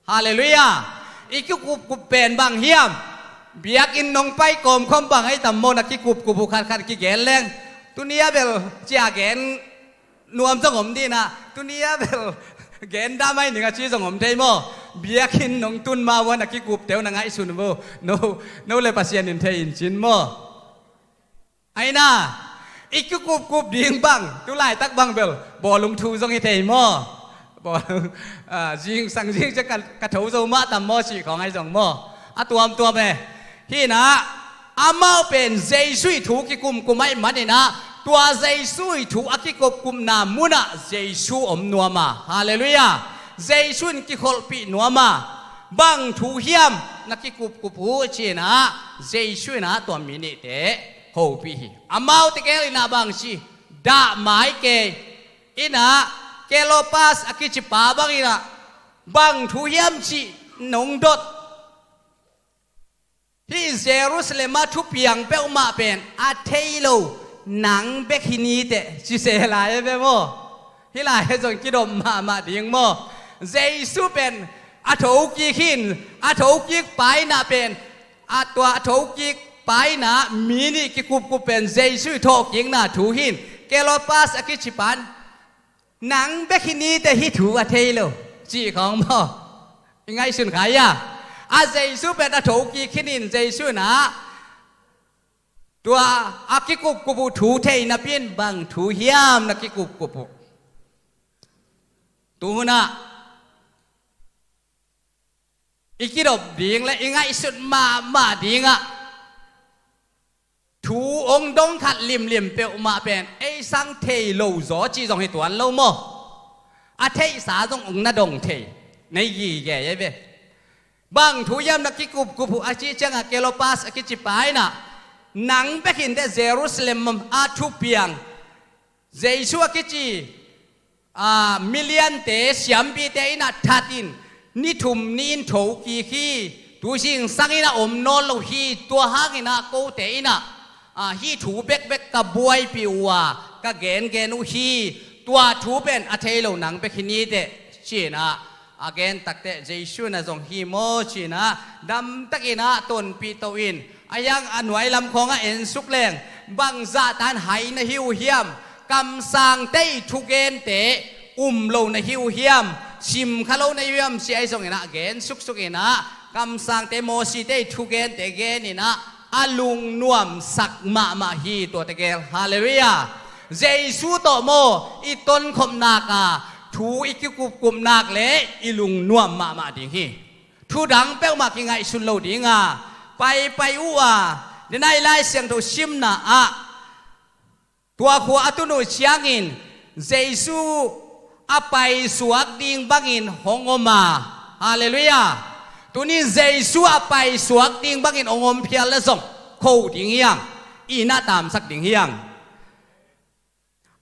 Halleluiah. I kikupkup pen bang hiam? Biakinn nong pai kawmkhawm bang ahi tam maw na kikupkup uh? Khatkhat kigen leng, tuni a bel cia gen nuam zong om ding in ah, tuni a bel gen dah mai ning a ci zong om thei maw? Biakinn nong tun ma uh a na kikupte uh na ngaihsun uh, no, no le Pasian in thei in cin maw? Aina, i kikupkup ding bang tu laitak bang bel bawlung thu zong hi thei maw? Bawlung, a, zingsang zing ciang ka, ka tho zo mah tam maw cih khawng ahi zong maw? A tuamtuam e. Hi in ah amau pen Jesuh i thu kikumkum ahih manin ah, tua Jesuh i thu a kikupkupna munah Jesuh om nuam a. Halleluiah. Jesuh in kikholhpih nuam a. Bang thu hiam na kikupkup uh? Ci-in ah Jesuh in ah tua mi nihte hopih hi. Amau tegel in ah bang ci? Dah mai kei in ah, Kleopas a kici pa bang in ah, bang thu hiam cih nong dot? Hih Jerusalem ah thupiang peuhmah pen a thei lo nang bek hi ni teh, ci se lai e ve maw? Hih lai he zong kidop mahmah ding maw? Jesuh pen a thokik hi in, a thokik pa in ah pen, a tua a thokik pa in ah mi nih kikupkup pen Jesuh i thawhkikna thu hi in, Kleopas a kici pa in, nang bek hi ni teh hih thu a thei lo, cih khawng maw? I ngaihsun kha hia? A Jesuh pen a thokik hi in Jesuh in ah tua a kikupkup uh thu thei napi in bang thu hiam na kikupkup uh? Tu hun ah i kidop ding le i ngaihsut mahmah ding ah thu hong dong khat limlim peuhmah pen ei sang thei lo zaw cih zong hi tuan lo maw? A theihsa zong hong na dong thei, na hi gige e ve. Bang thu hiam na kikupkup uh? A cih ciangah Kleopas a kici pa in ah, nang bek hi in teh Jerusalem ah thupiang Jesuh a kici, a, miliante, siampite in ah that in, ni thum ni in thokik hi, tu zingsang in ah om nawn lo hi, tua hangin ah kote in ah, a, hih thu bekbek ka buaipih uh a, ka gengen uh hi, tua thu pen a thei lo nang bek hi ni teh, ci-in ah a gen takteh Jesuh in ah zong hi maw ci-in ah damtakin ah tonpih to in, a hiang a nuai lam khawngah ensuk leng, bangzah tan hai na hi uh hiam? Kamsangte i thugente um lo na hi uh hiam? Sim kha lo na hi uh hiam? Ci ahi zongin ah gen suksuk in ah kamsangte, Mosite i thugente gen in ah a lungnuamsak mahmah hi tua tegel. Halleluiah. Jesuh tawh maw i tonkhop nak a, thu i kikupkup nak le i lungnuam mahmah ding hi. Thu dang peuhmah kingaihsun lo ding a, paipai uh a, denai Lai Siangtho simna ah tua khua a tun uh ciangin Jesuh a paisuak ding bangin hong om a. Halleluiah. Tuni in Jesuh a paisuak ding bangin hong om phial le zong kho ding hi hang, i na tamsak ding hi hang.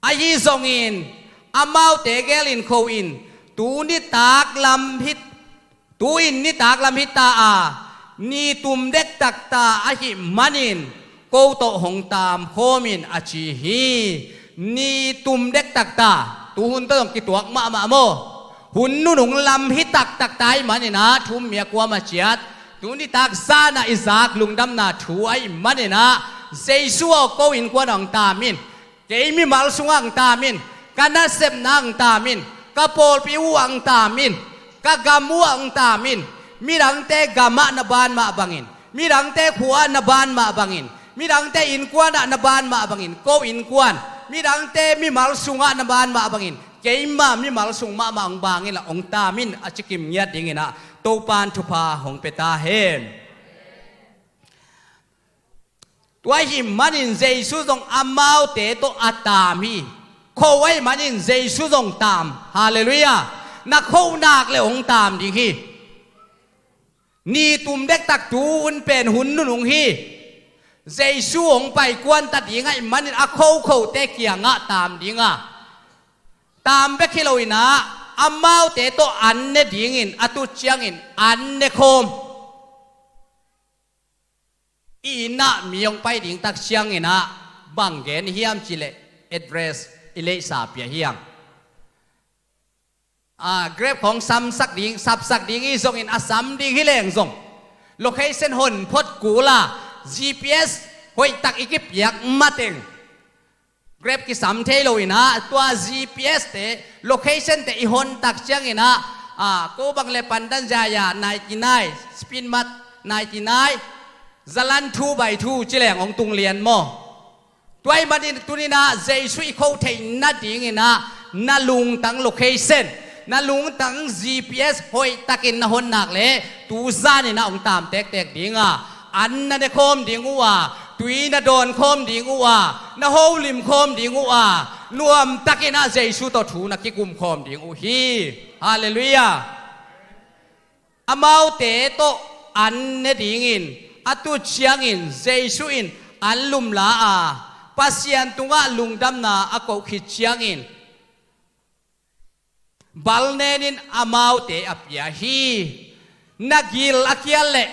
Ahi zongin amaute gelin kho in, tu nitak lam hi, tu-in nitak lam hi ta a, ni tum dektak ta ahih manin ko tawh hong tamkhawm in, a ci hi. Ni tum dektak ta, tuhun tawh zong kituak mahmah maw? Hun nunung lam hi taktak ta ahih manin ah, thum mi a kuam a ciat, tu nitak zan ah i zak lungdamna thu ahih manin ah, Jesuh aw, ko innkuan ah hong tam in, Kei mimal sungah hong taam in, ka nasepna ah hong taam in, ka pawlpi uh ah hong taam in, ka gam uh ah hong taam in, midangte gamah na ban mah bangin, midangte khua ah na ban mah bangin, midangte innkuan ah na ban mah bangin, ko innkuan, midangte mimal sungah na ban mah bangin, keimah mimal sung mahmah hong bang inla hong taam in a ci kim ngiat dingin ah Topa'n thupha hong pia ta hen. Tua ahih manin Jesu zong amaute tawh a taam hi. Kho ahih manin Jesu zong taam. Halleluiah. Na khoh nak leh hong taam ding hi. Ni tum dektak tu-in pen hun nunung hi. Jesu hong paikuan ta ding ahih manin a khokhote kiangah taam ding a, taam bek hi loin ah amaute tawh an ne dingin a tut ciangin an ne khawm. I inn ah mi hong pai ding tak ciangin ah bang gen i hiam cih leh address i leihsa pia hi hang. Ah, Grab khawng samsak ding, sapsak ding i zongin a sam ding hi leng zong location hon phot kul a, G P S hoihtak i kipiak mateng Grab kisam thei loin ah tua G P S te, location te i hon tak ciangin ah, ah, ko bang le Pandan Jaya ninety nine, Spin Mart ninety nine, Zalan two by two ci leng hong tung lian maw? Tua ahih manin tuni-in ah Jesu i khoh theih nadingin ah na lungtang location, na lungtang G P S hoihtakin na hon nak leh tu zanin ah hong taam tektek ding a, an na ne khawm ding uh a, tui na dawn khawm ding uh a, na holim khawm ding uh a, nuamtakin ah Jesu tawh thu na kikum khawm ding uh hi. Halleluiah. Amaute tawh an ne dingin a tut ciangin Jesu in an lumla a, Pasian tungah lungdamna a koh khit ciangin balnenin amaute a pia hi. Na gil a kial leh,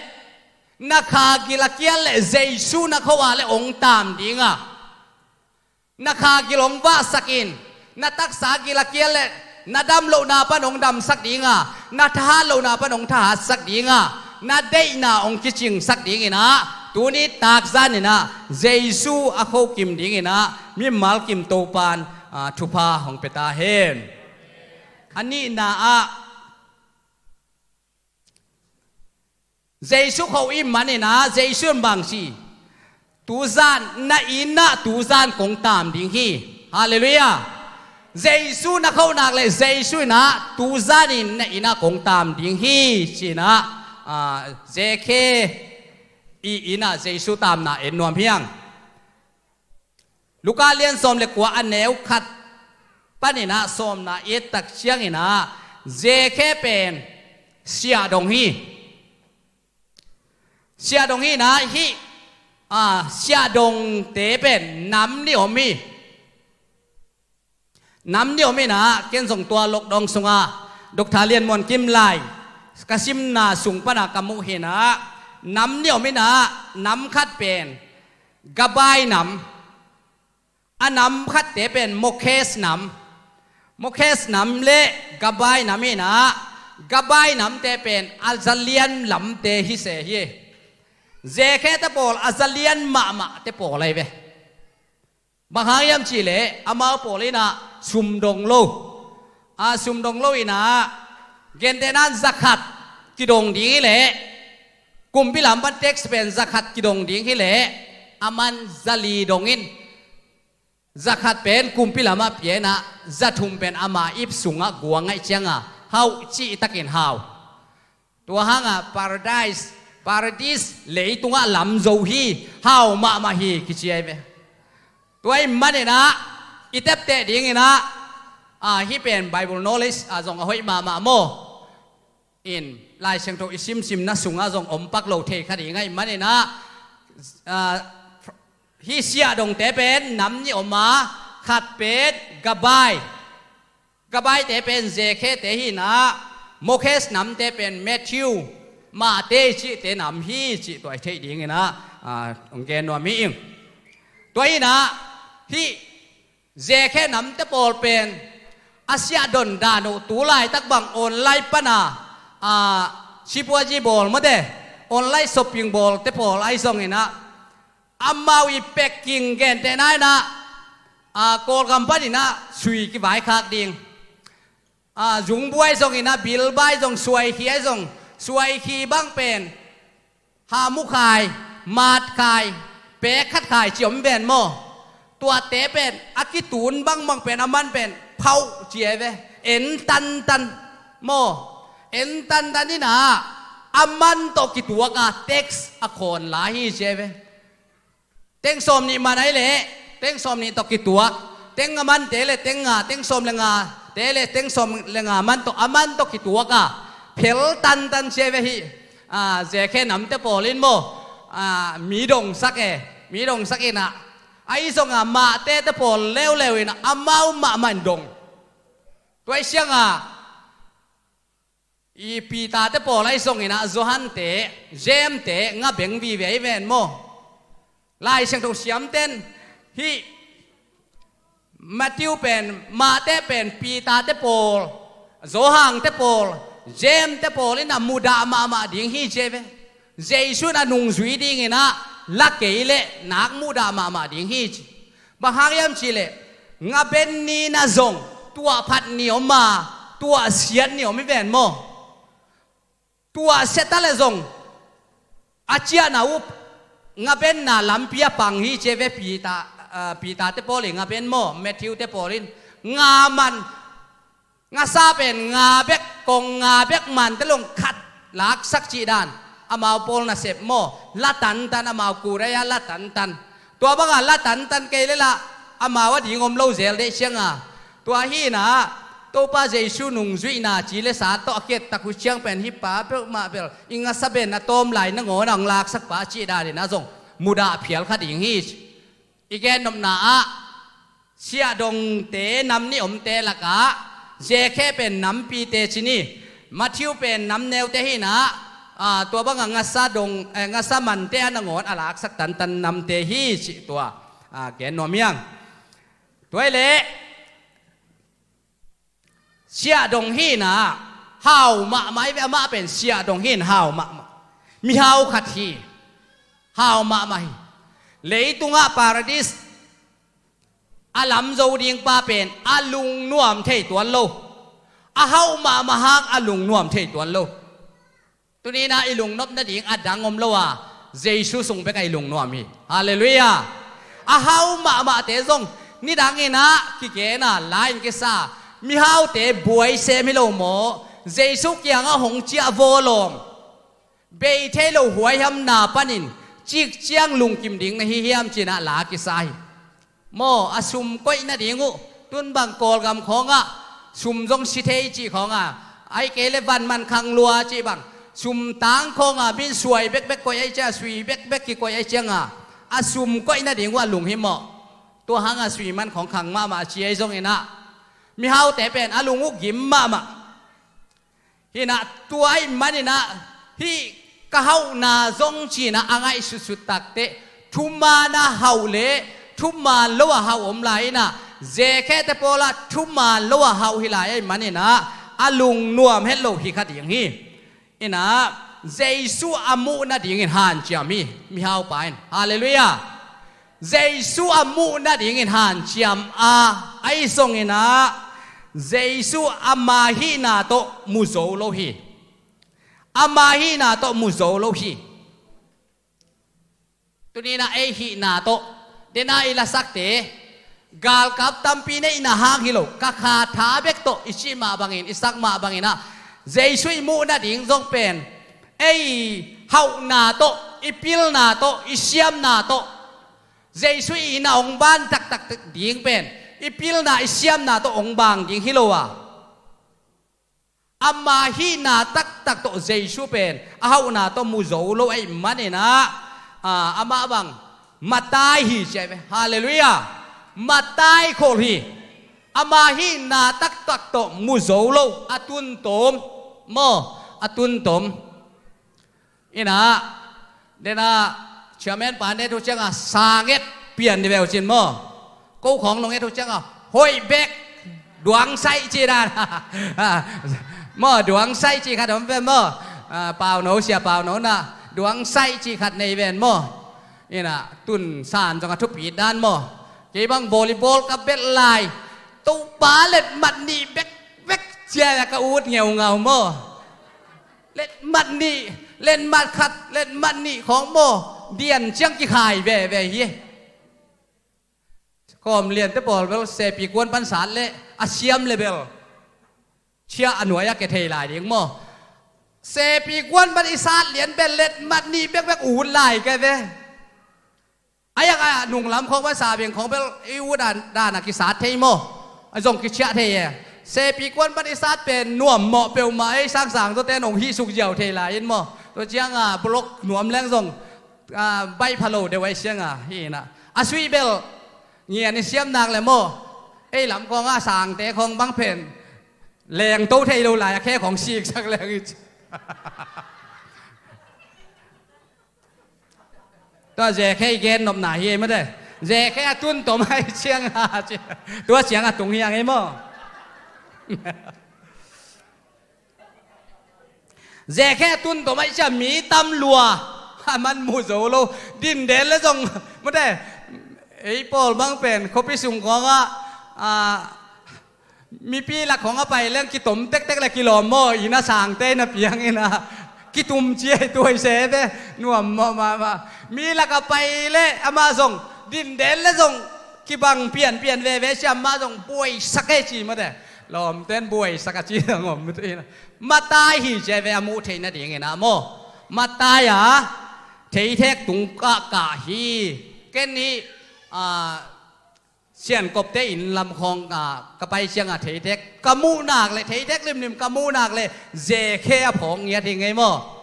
na kha gil a kial leh Jesu na khoh a leh hong taam ding a, na kha gil hong vahsak in, na taksa gil a kial leh na dam lohna pan hong damsak ding a, na thahat lohna pan hong thahatsak ding a, na deihna hong kicingsak dingin ah tuni takzanin ah Jesu a khokim dingin ah mimal kim Topa'n, ah, thupha hong pia ta hen. A nihna ah Jesu khoh i hih manin ah Jesu in bang ci? Tu zan na inn ah tu zan kong taam ding hi. Halleluiah. Jesu na khoh nak leh Jesu in ah tu zanin na inn ah kong taam ding hi ci-in ah, ah, Zekhe i inn ah Jesu taamna en nuam hi hang. Luka lian sawm le kua a neu khat panin ah sawmna i et tak ciangin ah Zekhe pen siahdong hi. Siahdong hi-in ah hih, ah, siahdongte pen nam nih om hi. Nam nih om hi-in ah ken zong tua lockdown sungah Doctor Lian Muan Kim lai ka simna sung panah ka muh hi-in ah nam nih om hi-in ah nam khat pen Gabai nam, a nam khatte pen Mokhes nam, Mokhes nam le Gabai nam hi-in ah Gabai namte pen a zalian lamte hi se hi. Zekhete pawl a zalian mahmahte pawl ahi ve. Bang hang hiam cih leh amau pawl in ah sum dong lo. A sum dong lo in ah gentehna-in zakhat kidong ding hi leh, kumpi lam pan tax pen zakhat kidong ding hi leh, aman zali dong in, zakhat pen kumpi lamah pia in ah zathum pen ama ip sungah guang ahih ciangah hauh cihtakin hau. Tua hangah paradise, paradis leitungah lam zo hi, hau mahmah hi kici ahi ve. Tua ahih manin ah i tepteh dingin ah, ah, hih pen Bible knowledge ah zong a hoih mahmah maw? In Lai Siangtho i simsimna sungah zong om pak lo thei kha ding ahih manin ah, ah, hih siahdongte pen nam nih om a, khat pen Gabai. Gabaite pen Zekhete hi-in ah, Mokhes namte pen Matthew, Mate cihte nam hi cih tua i theih dingin ah, ah, hong gen nuam hi ing. Tua hi-in ah hih Zekhe namte pawl pen a siahdon dan uh tu laitak bang online panah, ah, sipuazi bawl mawte, online shopping bawlte pawl ahi zongin ah amau i pekking gentehna-in ah, a, Kawlgam panin ah sui kivaikhak ding. A, zungbuai zongin ah, bilbai zong, suaikhi ai zong, suaikhi bang pen hamukhai, matkhai, pekkhatkhai ci om ven maw? Tuate pen a kitun bangbang pen a man pen phauh ci ai ve. En tantan maw? En tantan in ah a man tawh kituak a, text a khawn lai hi ci ai ve. Teng sawm nih man ai leh teng sawm nih tawh kituak. Teng nga mante leh teng nga, teng sawm le ngate leh teng sawm le nga man tawh, a man tawh kituak a, phel tantan ci ai ve hi. A, zekhe namte pawl in maw, a, mi dongsak e, mi dongsak in ah, ahi zong a, Matthai te pawl leuleu in ah amau mahmah in dong. Tua ahih ciang a, i Peter te pawl ahi zongin ah, Johan te, James te nga beng vive ahi ven maw? Lai Siangtho siamten hih Matthew pen, Matthai pen, Peter te pawl, Johan te pawl, James te pawl in ah mudah mahmah ding hi ci ai ve. Jesu in a nungzui dingin ah la kei leh nak mudah mahmah ding hi ci. Bang hang hiam cih leh, ngaben ni in ah zong tuahphat ni om a, tuahsiat ni om hi ven maw? Tuahsia ta leh zong a ciahna uh ngabenna lampi ah pang hi ci ai ve. Peter, a, Peter te pawl in ngaben maw, Matthew te pawl in nga man, ngasa pen nga bek, kong nga bek man te long khat laksak cih dan, amau pawl nasep maw, la tantan, amau kurai a la tantan. Tua bang a la tantan kei leh lah amau a ding om lo zel deih ciang a. Tua hi in ah, Topa Jesu nungzuihna ci le sa tawh a kiat tak uh ciang pen, hih pa peuhmah bel i ngasa pen a tawm lai nangawn a hong laksak pa cih dan in ah zong mudah phial kha ding hi. I gennopna ah, siahdongte nam nih omte lakah, zekhe pen nampite ci ni, Matthew pen namneute hi in ah, a, tua bang a ngasa dong, eh, ngasa mante a nangawn a laksak tantan namte hi cih tua, a, gen nuam hi hang. Tua hi leh, siahdong hi in ah, hau mahmah hi ve, amah pen siahdong hi in hau mahmah. Mihau khat hi, hau mahmah hi. Leitungah Paradis a lam zo ding pa pen a lungnuam thei tuan lo. A hauh mahmah hang a lungnuam thei tuan lo. Tuni in ah i lungnop nading a dang om lo a, Jesu sung bek a i lungnuam hi. Halleluiah. A hau mahmahte zong nidang in ah kigen a, la in kisa, mihaute buai sem hi lo maw? Jesu kiangah hong ciah vawlawm, bei thei lo huaihamna panin cik ciang lungkim ding na hi hiam ci in ah la kisa hi. Maw, a sum koih nading uh, tun bang Kawlgam khawngah sum zong si thei cih khawngah, ahih kei leh van man khang lua cih bang, sum tang khawngah min suai bekbek koih ahih ciang, sui bekbek kikoih ahih ciangah, a sum koih nading uh a lunghimawh. Tua hangah sui man khawng khang mahmah a ci ahi zongin ah, mihaute pen a lung uh gim mahmah. Hi in ah, tua ahih manin ah, hih ka hauhna zong ci in ah a ngaihsutsut takteh, thuman a hauh leh thuman lo a hauh om lai in ah, zekhete pawl ah thuman lo a hauh hi lai ahih manin ah, a lungnuam het lo hi kha ding hi. In ah, Jesu a muh nadingin hanciam hi, mihaupa in. Halleluiah. Jesu a muh nadingin hanciam a, ahi zongin ah, Jesu ama hihna tawh mu zo lo hi. Ama hihna tawh mu zo lo hi. Tuni in ah ei hihna tawh, den a i lasakte, galkap tampi neihna hang hi lo, ka kha tha bek tawh i cih mah bangin, i sak mah bangin ah, Jesu i muh nading zong pen, ei hauhna tawh, i pilna tawh, i siamna tawh, Jesu i inn ah hong ban taktak ding pen, i pilna, i siamna tawh hong bang ding hi lo a, ama hihna taktak tawh Jesu pen a hauhna tawh mu zo lo ahih manin ah, a, amah bang matai hi ci ahi ve. Halleluiah. Matai khol hi. Ama hihna taktak tawh mu zo lo, a tuntawm maw, a tuntawm. In ah, den ah, chairman pa ne thu ciangah, sa nget pian ni veu cin maw. Ko khawng nong nget thu ciangah, hoih bek, duang saih ci dan. Maw, duang saih ci khat om ven maw. A, Pauno, Sia Pauno na, duang saih ci khat nei ven maw. In ah, tun san zong a thupi dan maw. Kei bang volleyball ka belh lai, Topa letmat nih bekbek ciai a ka ut ngeungau maw. Letmat nih, letmat khat, letmat nih khawng maw, dian ciang kikhai veve hi. Kawm liante pawl bel sepi kuan pan sat leh a siam le bel ciah a nuai a ke thei lai ding maw. Sepi kuan pan i sat lian bel letmat nih bekbek ut lai ke ve. A yak a nunglam khawng pan sa beng khawng bel i ut dan a kisat thei maw. A zong kiciah thei e. Sepi kuan pan i sat pen nuam mawh peuhmah ei sangsang tawte nong hih suk ziau thei lai in maw. Tua cianga block nuam leng zong baih pha lo deuh aih sianga hi inah a suih bel ngian i siam nak le maw. Ei lam khawngah sangte khawng bang pen lengto thei lo lai a khe khawng siksak leng i ci. Tua zekhe i gen nopna hi ei mate. Zekhe a tun tom aih cianga ci. Tua cianga tung hiang ei maw. Zekhe a tun tom aih cia mi tam lua a man mu zo lo. Dinden le zong mate. Ei pawl bang pen khuapi sung khawngah mipi lak khawng a pai leng kitom tektek le kilawm maw. Ina sangte na piang ina kitum ciai tuai se te nuam mawh mahmah. Mi lak a pai le amah zong dinden le zong kibang pianpian veve cia amah zong buaisak e ci mate. Lawmten buaisak a ci zong om mate ina. Matai hi cia ve a muh theih nading ina maw. Matai a theithek tung kah kah hi. Ken hi siankopte inn lam khawng ka pai cianga theithek ka muh nak le theithek limlim ka muh nak le zekhe a phawk ngiat hi ngei maw.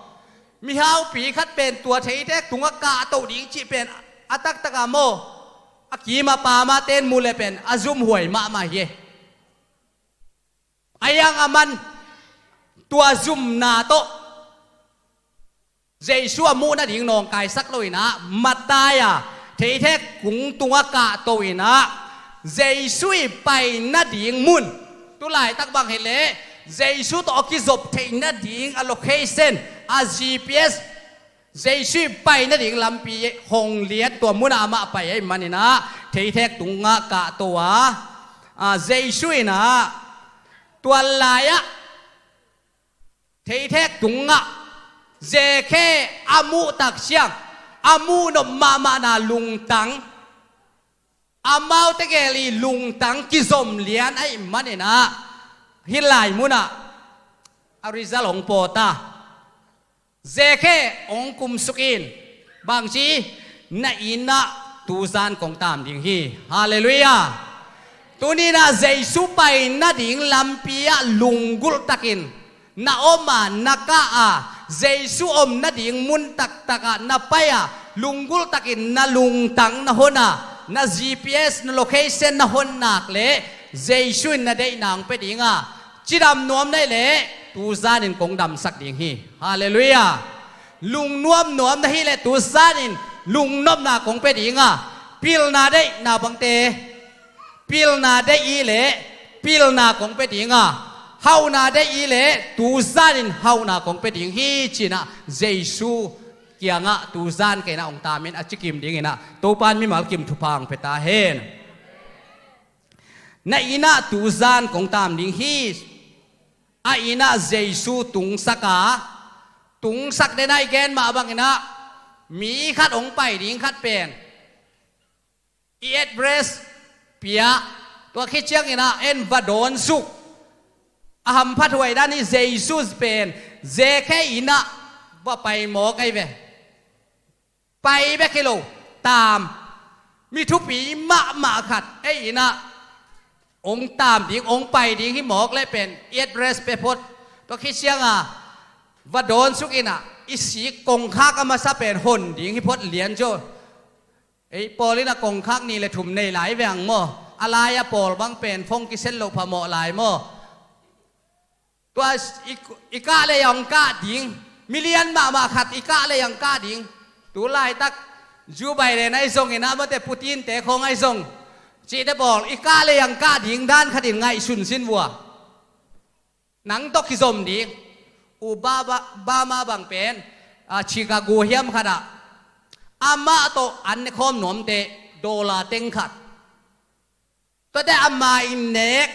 Mihaupi khat pen tua theithek tungah kahto ding cih pen a taktaka maw. A kima pamah ten mu le pen a zumhuai mahmah hi. A yang a man tua zumna tawh Jesu a muh nading nawngkaisak lo inah Matai a theithek kung tungah kahto inah Jesu i pai nading mun. Tulaitak bang hileh Jesu tawh a kizop theih nading a location, a G P S, Jesu i pai nading lampi hong lian tua munah amah pai aih maninah theithek tungah kahto a Jesu inah tua lai-ah theithek tungah zekhe a muhtak siang a muhnop mahmahna lungtang amau tegel i lungtang kizom lian aih maninah hih lai munah a result hong pawta. Zekhe hong kumsuk in bangci na innah tuzan kong tam ding hi. Halleluiah. Tuninah Jesu pai nading lampi ah lunggulh takin na om a na kah a Jesu om nading mun taktakah na pai a lunggulh takin na lungtang na hon a na G P S na location na hon nak leh Jesu in na deihna hong pia dinga cidam nuam na hih leh tuzanin kong damsak ding hi. Halleluiah. Lungnuam nuam na hih leh tuzanin lungnopna kong pia dinga pilna deihna bangte pilna deih i leh pilna kong pia dinga hauhna deih i leh tuzanin hauhna kong pia ding hi cinah Jesu kiangah tuzan keinah hong tamin a cikim dinginah Topan mimal kim thupha hong pia ta hen. Na innah tuzan kong tam ding hi. A innah Jesu tungsak a tungsak denah i gen mah banginah mi khat hong pai ding khat pen i address pia tua khit cianginah en va dawnsuk. A hamphat huai dan i Jesu pen zekhe innah va pai mawk ahi ve. Pai bek hi lo taam mi thupi mahmah khat ei innah hong taam ding hong pai ding hi mawk leh pen i address pia phot. Tua khit cianga va dawnsuk innah i sik kongkhak a masa pen hon ding hi phot lian zaw. Ei pawl innah kongkhak nih le thum nei lai veng maw? A lai-a pawl bang pen phone kisel loh phamawh lai maw? Tua i kah le hong kah ding milian mahmah khat i kah le hong kah ding. Tu laitak Joe Biden ahi zongin amate Putin te khawng ahi zong cihte pawl i kah le hong kah ding dan khatin ngaihsun sin vua. Nang tawh kizom ding. Obama bang pen Chicago hiam khatah amah tawh an ne khawm nuamte dollar teng khat Tuate ama in nek,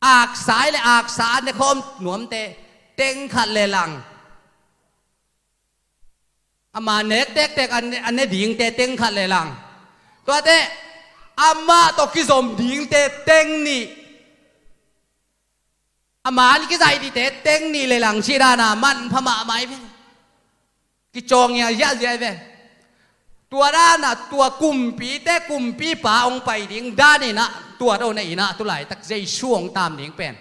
aksa le aksa a nekhawm nuamte teng khat le lang, ama nek tektek a ne, a ne dingte teng khat le lang, tuate amah tawh kizom dingte teng nih, a man kizaih dite teng nih le lang cih dana manpha mahmah hi ve. Kicawng ngial ziahziah hi ve. Tua dana tua kumpite kumpipa hong pai ding daninah tua do na inah tulaitak Jesu hong taam ding pen,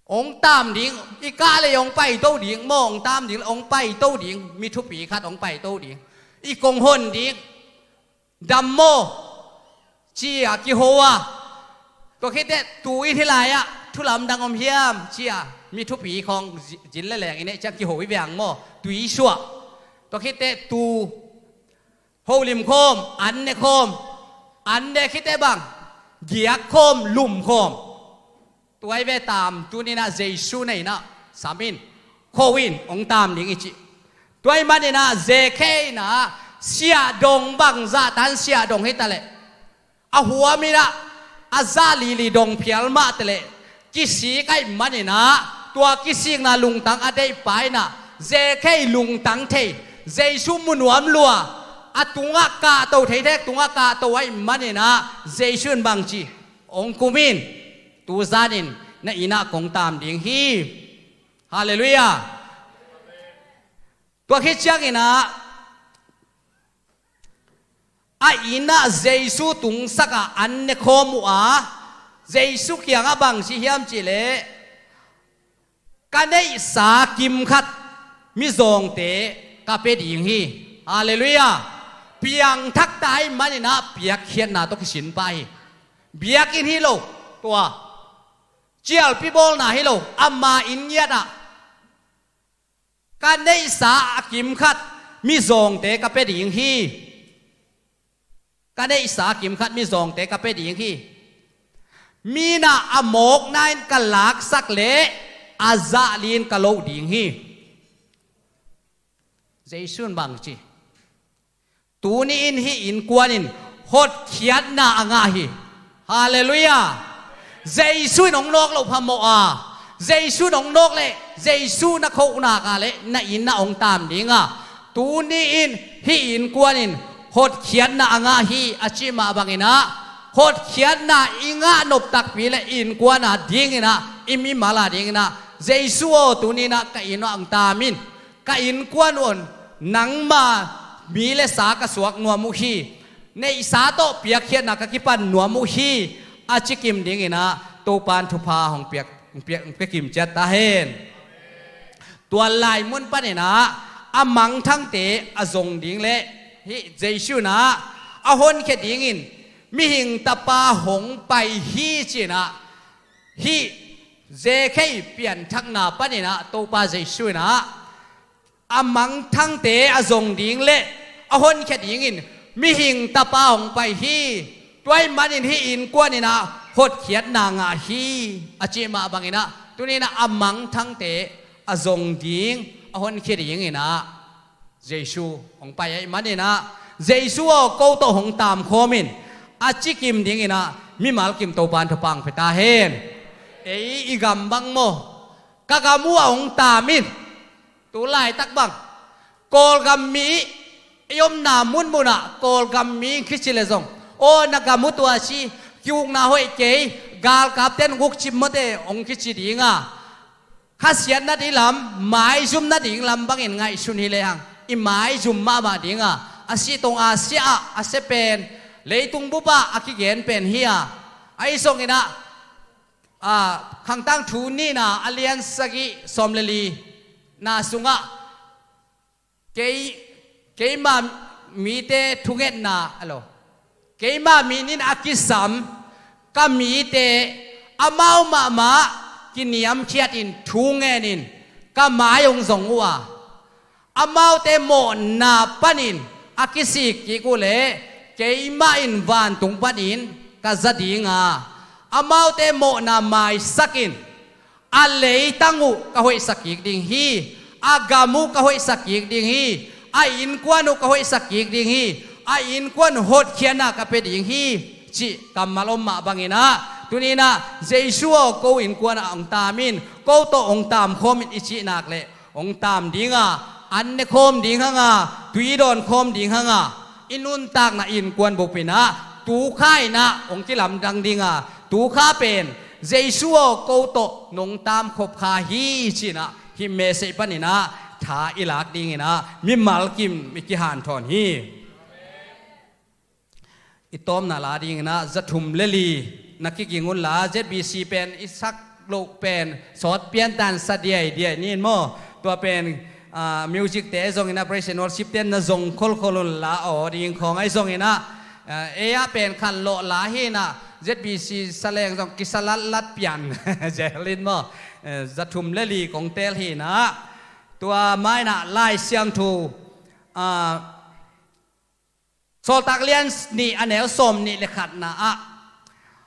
hong taam ding, i kah le hong paito ding maw, hong taam ding le hong paito ding, mi thupi khat hong paito ding, i kong hon ding, dam maw, ci-a kiho a. Tua khitteh tu in hih lai-ah thulamdang om hiam ci-a mi thupi khawng zi-, zin le leng i neih ciang kiho i veng maw, tui suah. Tua khitteh tu holim khawm, an ne khawm, an ne khitteh bang, giak khawm, lum khawm. Tua hi ve taam, tuninah Jesu na inah sam in, kho in, hong taam ding i cih. Tua ih maninah Zekhei inah siahdong bangzah tan siahdong hitaleh, a huam inah a zah lili dong phial mah teleh kisik ahih maninah tua kisikna lungtang a deihpa inah Zekhei lungtang thei, Jesu mu nuam lua, a tungah kahto thei thek tungah kahto ahih maninah Jesu in bangci, hong kum in, tu zanin na inah kong taam ding hi. Halleluiah. Tua khit cianginah a inah Jesu tungsakah an ne khawm uh a, Jesu kiangah bangci hiam cihleh, ka neihsa kimkhat mizawngte ka pia ding hi. Halleluiah. Piangthak ta ahih maninah piakkhiatna tawh kisin pah hi. Biakinn hi lo, tua cialpi bawlna hi lo, ama inn ngiatah ka neihsa a kimkhat mizawngte ka pia ding hi. Ka neihsa a kimkhat mizawngte ka pia ding hi. Mi inah a mawkna in ka laksak leh a zah li in ka loh ding hi. Jesu in bangci, tuni in hih innkuan in hotkhiatna a ngah hi. Halleluiah. Jesu in hong nawk loh phamawh a, Jesu in hong nawk leh Jesu na khohnak a leh na inah hong taam dinga, tuni in hih innkuan in hotkhiatna a ngah hi a cih mah banginah, hotkhiatna i ngah nop takpi le innkuan a dinginah, i mimal a dinginah, Jesu aw, tuni inah ka inn ah hong taam in, ka innkuan un nangma mi le sa ka suak nuam uh hi. Neihsa tawh piakkhiatna ka kipan nuam uh hi, a ci kim dinginah Topan thupha hong piak, hong piak, hong piak kim ciat ta hen. Tua lai mun paninah a mangthangte a zong ding le hih Jesu inah a honkhia dingin Mihing Tapa hong pai hi cinah, hih Zekhei pianthakna paninah Topa Jesu inah a mangthangte a zong ding le a honkhia dingin Mihing Tapa hong pai hi. Tua ahih manin hih innkuan inah hotkhiatna ngah hi, a cih mah banginah, tuni inah a mangthangte a zong ding, a honkhia dinginah Jesu hong pai ahih maninah, Jesu aw, ko tawh hong taam khawm in, a ci kim dinginah mimal kim Topan thupha hong pia ta hen. Ei i gam bang maw, ka gam uh ah hong taam in. Tu laitak bang Kawlgam mi, i omna munmunah Kawlgam mi hong kici le zong, aw, na gam uh tua ci, ki-ukna hoih kei, galkapte in guk cim mawte hong kici dinga, khasiat nading lam, maizum nading lam bangin ngaihsun hi lehang, i maizum mahmah dinga, a sih tong a sia ah a sia pen, leitung bup ah a kigen pen hi a, ahi zonginah, a, Khangtang Thu nihna a lian sagih sawm le li na sungah, kei, keima mite thungetna, a lo, keima min in a kisam ka mite amau mahmah kiniamkhiatin thu ngenin ka mai hong zong uh a, amaute mawhna panin a kisik kik uh leh keimah in vantung panin ka za dinga, amaute mawhna maisakin a leitang uh ka hoihsak kik ding hi. A gam uh ka hoihsak kik ding hi. A innkuan uh ka hoihsak kik ding hi. A innkuan hotkhiatna ka pia ding hi, cih kammal om mah bangin ah, tuni-in ah, Jesu aw, ko innkuan ah hong tam in, ko tawh hong tam khawm in i cih nak leh, hong tam ding a, an ne khawm ding hang a, tui dawn khawm ding hang a, i nuntakna innkuan bup in ah, tu kha in ah hong kilamdang ding a, tu kha pen, Jesu aw, ko tawh nong tam khop kha hi, ci-in ah, hih message panin ah, tha i lak dingin ah, mimal kim i kihanthawn hi. I tawpna la dingin ah, za thum le li na kiging un la, Z B C pen i sak loh pen sawt piantan sa diaidiai ni in maw. Tua pen, ah, music te zongin ah, praise and worship ten na zong kholkhol un la aw ding khawng ahi zongin ah, ah, ei ah pen khanlawh la hi in ah, Z B C sa leng zong kisa latlat pian zel in maw. Eh, za thum le li kong teel hi in ah, tua mah in ah Lai Siangtho, ah, Sawltak lian nih a neu sawm nih le khatna ah,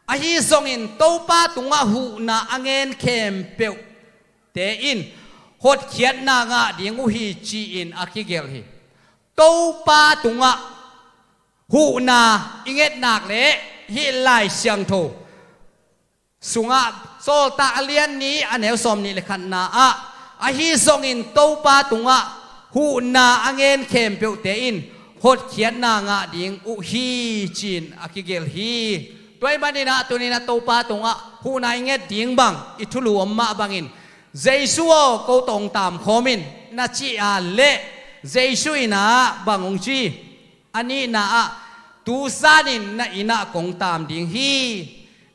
ahi zongin Topa tungah huhna a ngen khempeuhte in hotkhiatna ngah ding uh hi, ci-in a kigelh hi. Topa tungah huhna i nget nak leh hih Lai Siangtho sungah, Sawltak a lian nih a neu sawm nih le khatna ah, ahi zongin Topa tungah huhna a ngen khempeuhte in hotkhiatna ngah ding uh hi, ci-in a kigelh hi. Tua ahih manin ah, tuni-in ah Topa tungah huhna i nget ding bang i thulu om mah bangin, Jesu aw, ko tawh hong tam khawm in na cih a leh, Jesu in ah bang hong ci? A nihna ah, tu zanin na inn ah kong tam ding hi.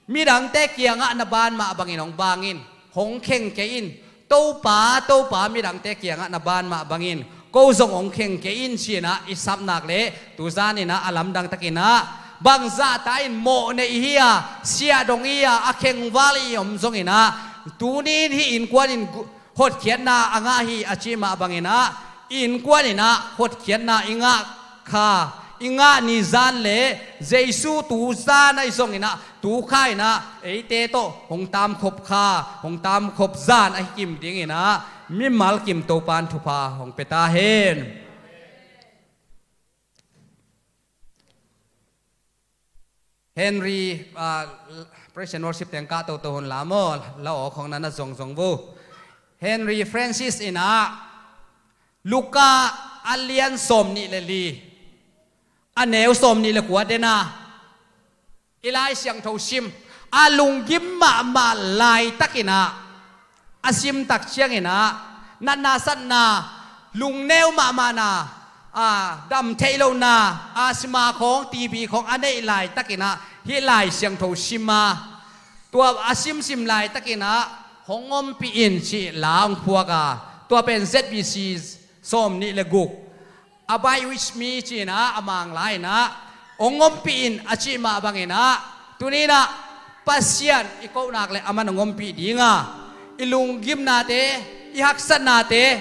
Midangte kiangah na ban mah bangin hong bang in, hong kheng kei in. Topa, Topa, midangte kiangah na ban mah bangin ko zong hong kheng kei in, ci-in ah i sap nak leh, tu zanin ah a lamdang takin ah, bangzah ta in mawhnei i hi a, siahdong i hi a, a khengval i om zongin ah, tuni-in hih innkuan in gu-, hotkhiatna a ngah hi a cih mah bangin ah, innkuan in ah hotkhiatna i ngah kha, i ngah ni zan leh, Jesu tu zan ahi zongin ah, tu kha in ah, eite tawh hong tam khop kha, hong tam khop zan ahi kim dingin ah, mimal kim Topa'n thupha hong pia ta hen. Henry, ah, praise and worship teng kah toto hun la maw, la aw khawng na na zongzong vo. Henry Francis in ah, Luka a lian sawm nih le li, a neu sawm nih le kua den a, i Lai Siangtho sim a, lunggim mahmah laitakin ah, a sim tak ciangin ah, natna satna, lungneu mahmahna, a, dam theih lohna, asthma khawng, T B khawng a neih laitakin ah, hih Lai Siangtho sim a, tua a simsim laitakin ah, hong ompih in cih la hong phuak a, tua pen Z B C sawm nih le guk, Abide with me, ci-in ah, a Mang la in ah, hong ompih in a cih mah bangin ah, tuni-in ah Pasian i koh nak leh aman hong ompih ding a, i lunggimnate, i haksatnate,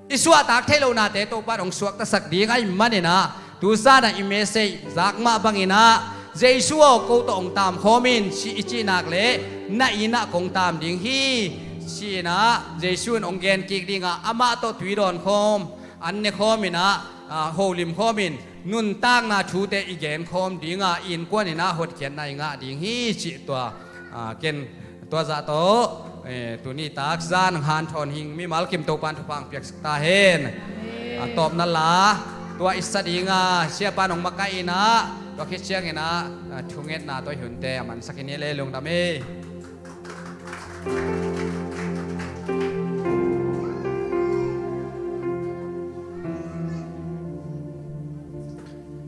i suahtak theih lohnate Topa'n hong suaktasak ding ahih manin ah, tu zan ah i message zak mah bangin ah, Jesu aw, ko tawh hong tam khawm in, ci-, i cih nak leh, na inn ah kong tam ding hi, ci-in ah, Jesu in hong gen kik ding a, amah tawh tui dawn khawm, an ne khawm in ah, ah, holim khawm in, nuntakna thute i gen khawm ding a, innkuan in ah hotkhiatna i ngah ding hi, cih tua, ah, ken tua zah tawh, eh, tuni tak zan hanthawn hi ing. Mimal kim Topa'n thupha hong piaksak ta hen. Ah, tawpna la tua i sa ding a, siapa'n hong makaih in ah, tua khit ciangin ah, ah, thungetna tawh i hunte a mansak in hi le, lungdam hi.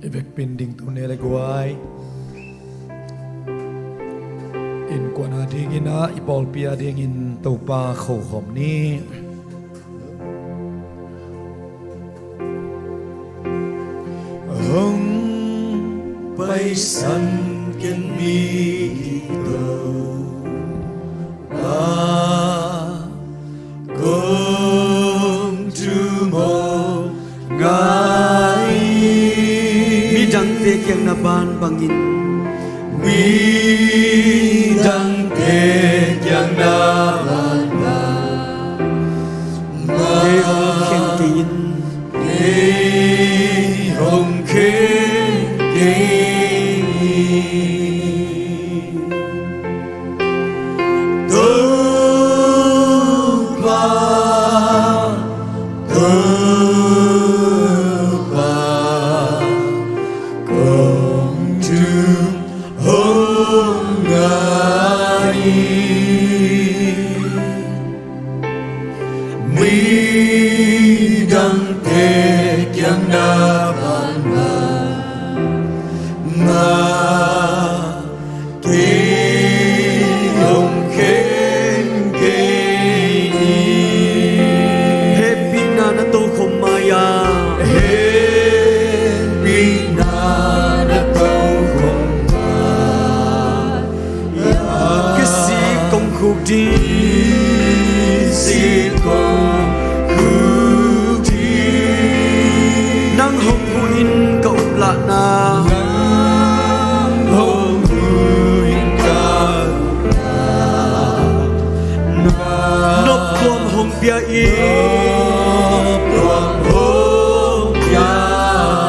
I vekpi in dingtu ne le guai, innkuan a dingin ah, i pawlpi a dingin Topa kho khawm ni. Hong paisan ken mi Topa, kong thum aw ngai. Midangte kiang na ban bangin, midangte kiang na ban bang, kei hong khen kei in, kei hong khen kei in. Midangte kiang na bangbang, kei hong khen kei ni. Hehpihna na tokhom mai-a, hehpihna na tokhom mai-a, kisik kong khuk ding, kisik kong khuk ding. Nang hong huh in ka uplahna, nang hong huh in ka uplahna, noptuam hong pia in, noptuam hong pia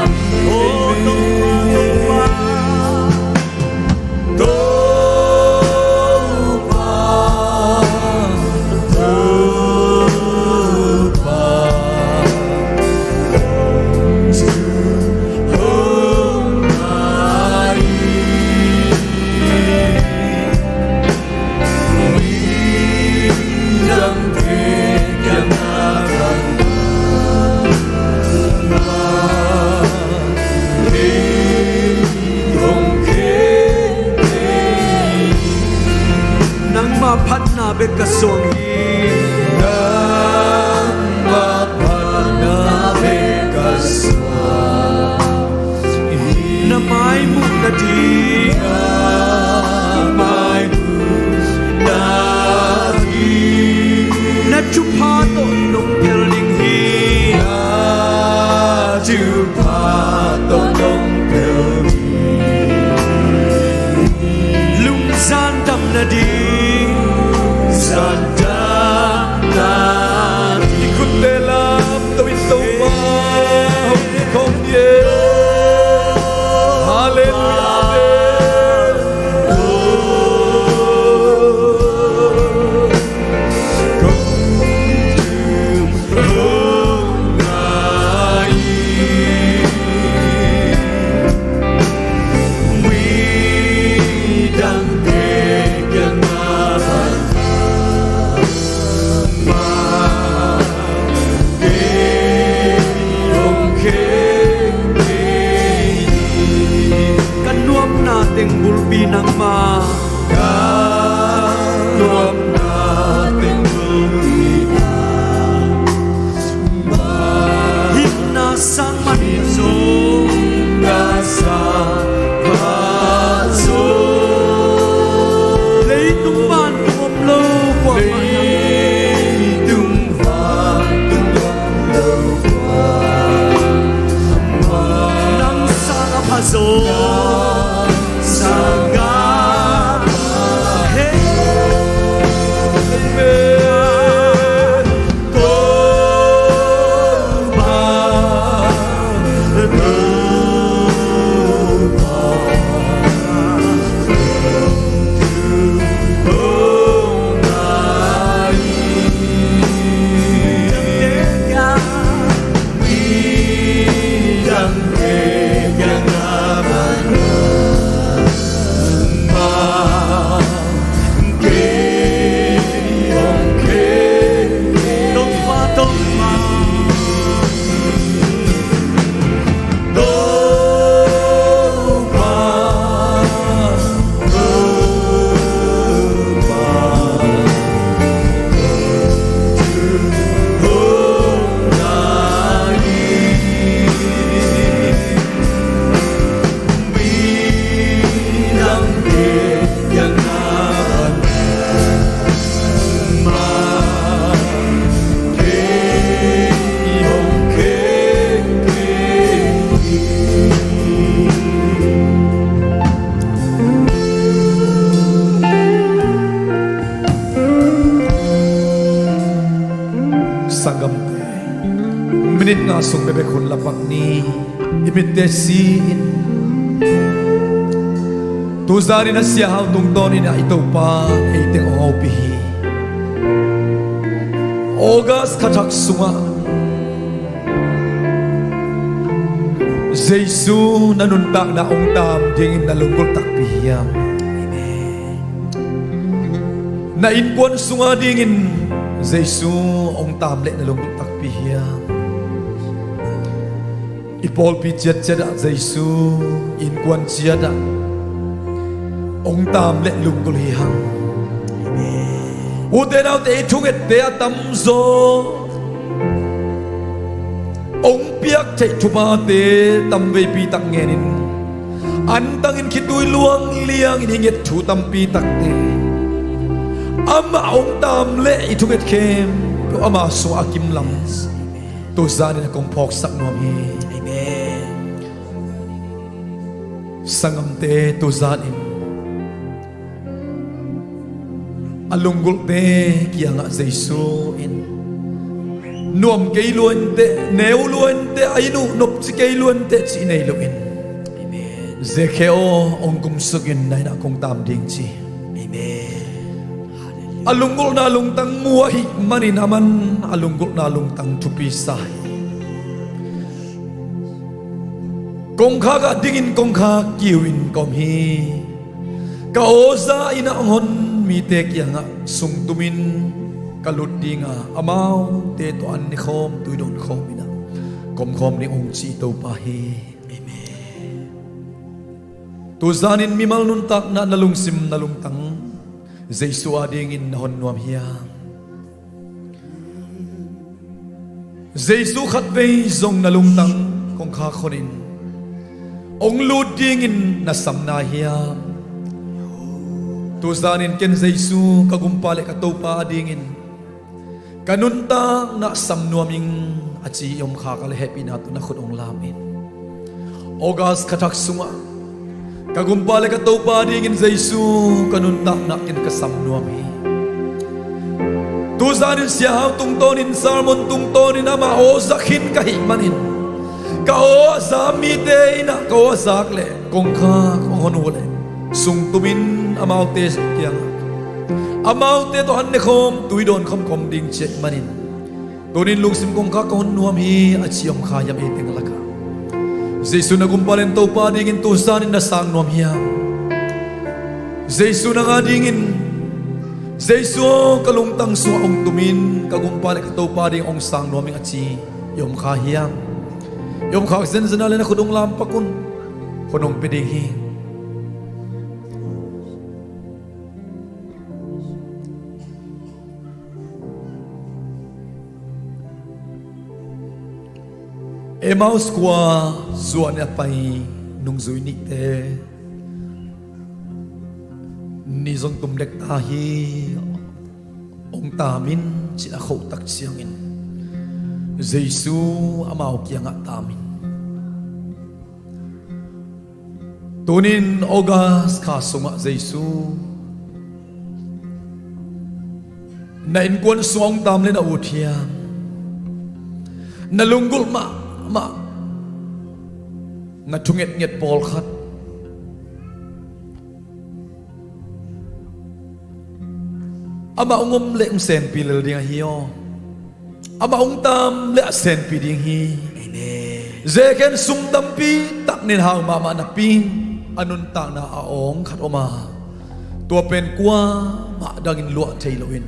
in. O Topa, Topa, Topa, Topa, hong na in. Midangte kiang na bangbang, kei hong khen kei ni. Nangmah phatna bek ka suang hi. Nangmah phatna bek ka suang hi. Na mai muh nading, na mai muh nading, na thupha tawh nong phel ding hi. Na thupha tawh nong phel ding hi. Lungzan dam nading, lungzan dam nading. I khutte lam to in Topa hong kikhawm ni. Halleluiah, amen. Ka nuamna teng bulpi nangmah. Ka nuamna teng bulpi nangmah. Himna sang man zo. Himna sang man zo. Leitung vantung om lo kuamah, leitung vantung om lo kuamah, nang sang a pha zo. Nang sang a pha zo. Hey. Sanggamte, minit nga sung bekbek hun la pak ni. I mitte si-in. Tuzan in a sia hau tungtawnin ah i Topa ei teng hong hopih hi. August kha thak sungah Jesu na nuntakna hong taam dingin na lunggulh takpi hiam? Amen. Na innkuan sunga dingin Jesu hong taam leh na lunggulh takpi hiam? I pawlpi ciatciat ah Jesu innkuan ciat ah hong taam leh lunggulh hi hang. Ute naute, i thungette a tamzaw hong piak theih thuphate tamveipi tak ngenin, antangin khitui luang liangin i nget thu tampi takte amah hong taam leh i thunget khempeuh ama sungah a kimlam tuzanin a kong phawksak nuam hi. Amen. Sanggamte, tuzanin a lunggulhte kiangah Jesu in, nuam kei lua inteh, neu lua inteh, a inn uh nopci kei lua inteh cih nei loin, Zekhe aw, hong kumsukin na innah kong taam ding ci. A lunggulhna lungtang mu ahih manin aman a lunggulhna lungtang thupi sa hi. Kongkhak ah dingin kongkhak kiu in ka om hi. Ka awza innah hong hon mite kiangah sungtumin ka lut dinga, amaute tawh an nekhawm, tui dawnkhawm innah ka omkhawm ding hong ci Topa hi. Amen. Tuzanin mimal nuntakna na lungsim na lungtang Jesu adingin na hon nuam hiam? Jesu khatvei zong na lungtang kongkhak honin hong lut dingin na sam nai hiam? Tuzanin ken Jesu ka gumpa le ka Topa adingin ka nuntakna sam nuam ing a ci i omkhak a le hehpihna tawh na khut hong lam in. August kha thak sungah ka gumpa le ka Topa dingin Jesu ka nuntakna ken ka sam nuam hi. Tuzanin Sia Hau tungtawnin, sermon tungtawnin ama aw zak khin ka hih manin, ka aw a za mite innah ka aw a zak leh kongkhak hong hon uh leh sungtumin amaute kiangah, amaute tawh an nekhawm, tui dawnkhawm ka om ding ci ahih manin, tunin lungsim kongkhak ka hon nuam hi a ci om kha hiam ei teng lakah? Jesu na gumpa le na Topa dingin tuzanin na sang nuam hiam? Jesu nang adingin, Jesu aw ka lungtang sungah hong tumin ka gumpa le ka Topa ding hong sang nuam ing a ci i om kha hiam? I omkhak zenzen a le na khut hong lam pak un. Hun hong pia ding hi. Emmaus khua zuan a pai nungzui nihte, ni zong tum dek ta hi, hong taam in ci-in a khoh tak ciangin Jesu amau kiangah taam in. Tunin August kha sungah Jesu na innkuan sungah hong taam le na ut hiam? Na lunggulh mahmah, na thungetnget pawlkhat amah hong om leh hong senpi lel ding ahi aw. Amah hong taam leh a senpi ding hi. Amen. Zekhen sum tampi tak nen hau mahmah napi in a nuntakna a awng khat om a, tua pen kuamah dangin luah thei loin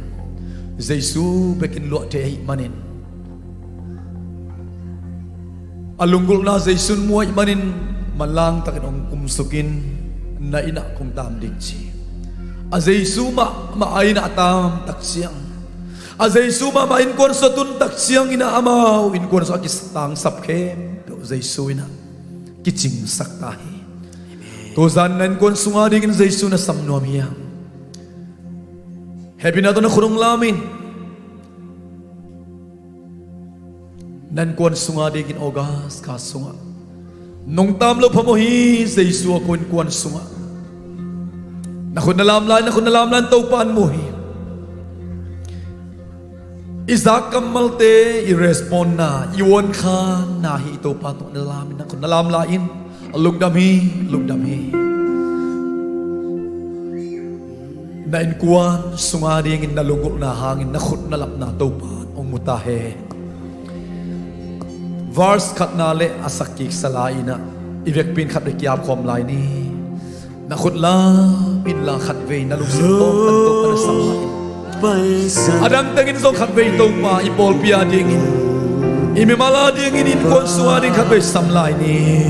Jesu bekin luah thei ahih manin, a lunggulhna Jesu in mu ahih manin manlangtakin hong kumsukin na innah kong taam ding ci. A Jesu mahmah a innah a taam tak ciang, a Jesu mahmah innkuan sungah tun tak ciangin ah amau innkuan sungah a kitangsap khempeuh Jesu innah kicingsak ta hi. Tuzan na innkuan sunga dingin Jesu na sam nuam hiam? Hehpihna tawh na khut hong lam in. Na innkuan sunga dingin August kha sungah nong taam loh phamawh hi. Jesu aw, ko innkuan sungah na khut na lam lai, na khut na lam lai in Topa in mu hi. I zak kammalte, i respond na, i uankhan na hi. I Topa tungah na lam in, na khut na lam lai in. Lungdam hi, lungdam hi. Na innkuan sunga dingin na lunggulhna hangin na khut na lapna Topa hong mu ta hen. Verse khatna le a sak kiksa lai-in ah i vekpi in khatvei ki-ap khawm lai ni. Na khut lam inla khatvei na lungsim tawmkhat Topa na sam lai in. A dangtengin zong khatvei Topa i pawlpi a dingin, i mimal a dingin, innkuan sung a ding khatvei sam lai ni.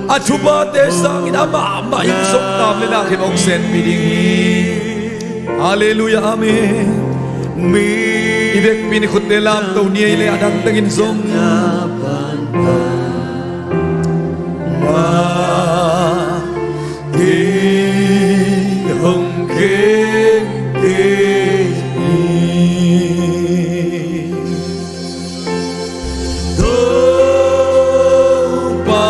A thupate sangin amah mah in zong tam le na khempeuh hong senpih ding hi. Halleluiah, amen. I vekpi in i khutte lamto ni ei le a dangtengin zong. Kei hong keng kei hi. Topa,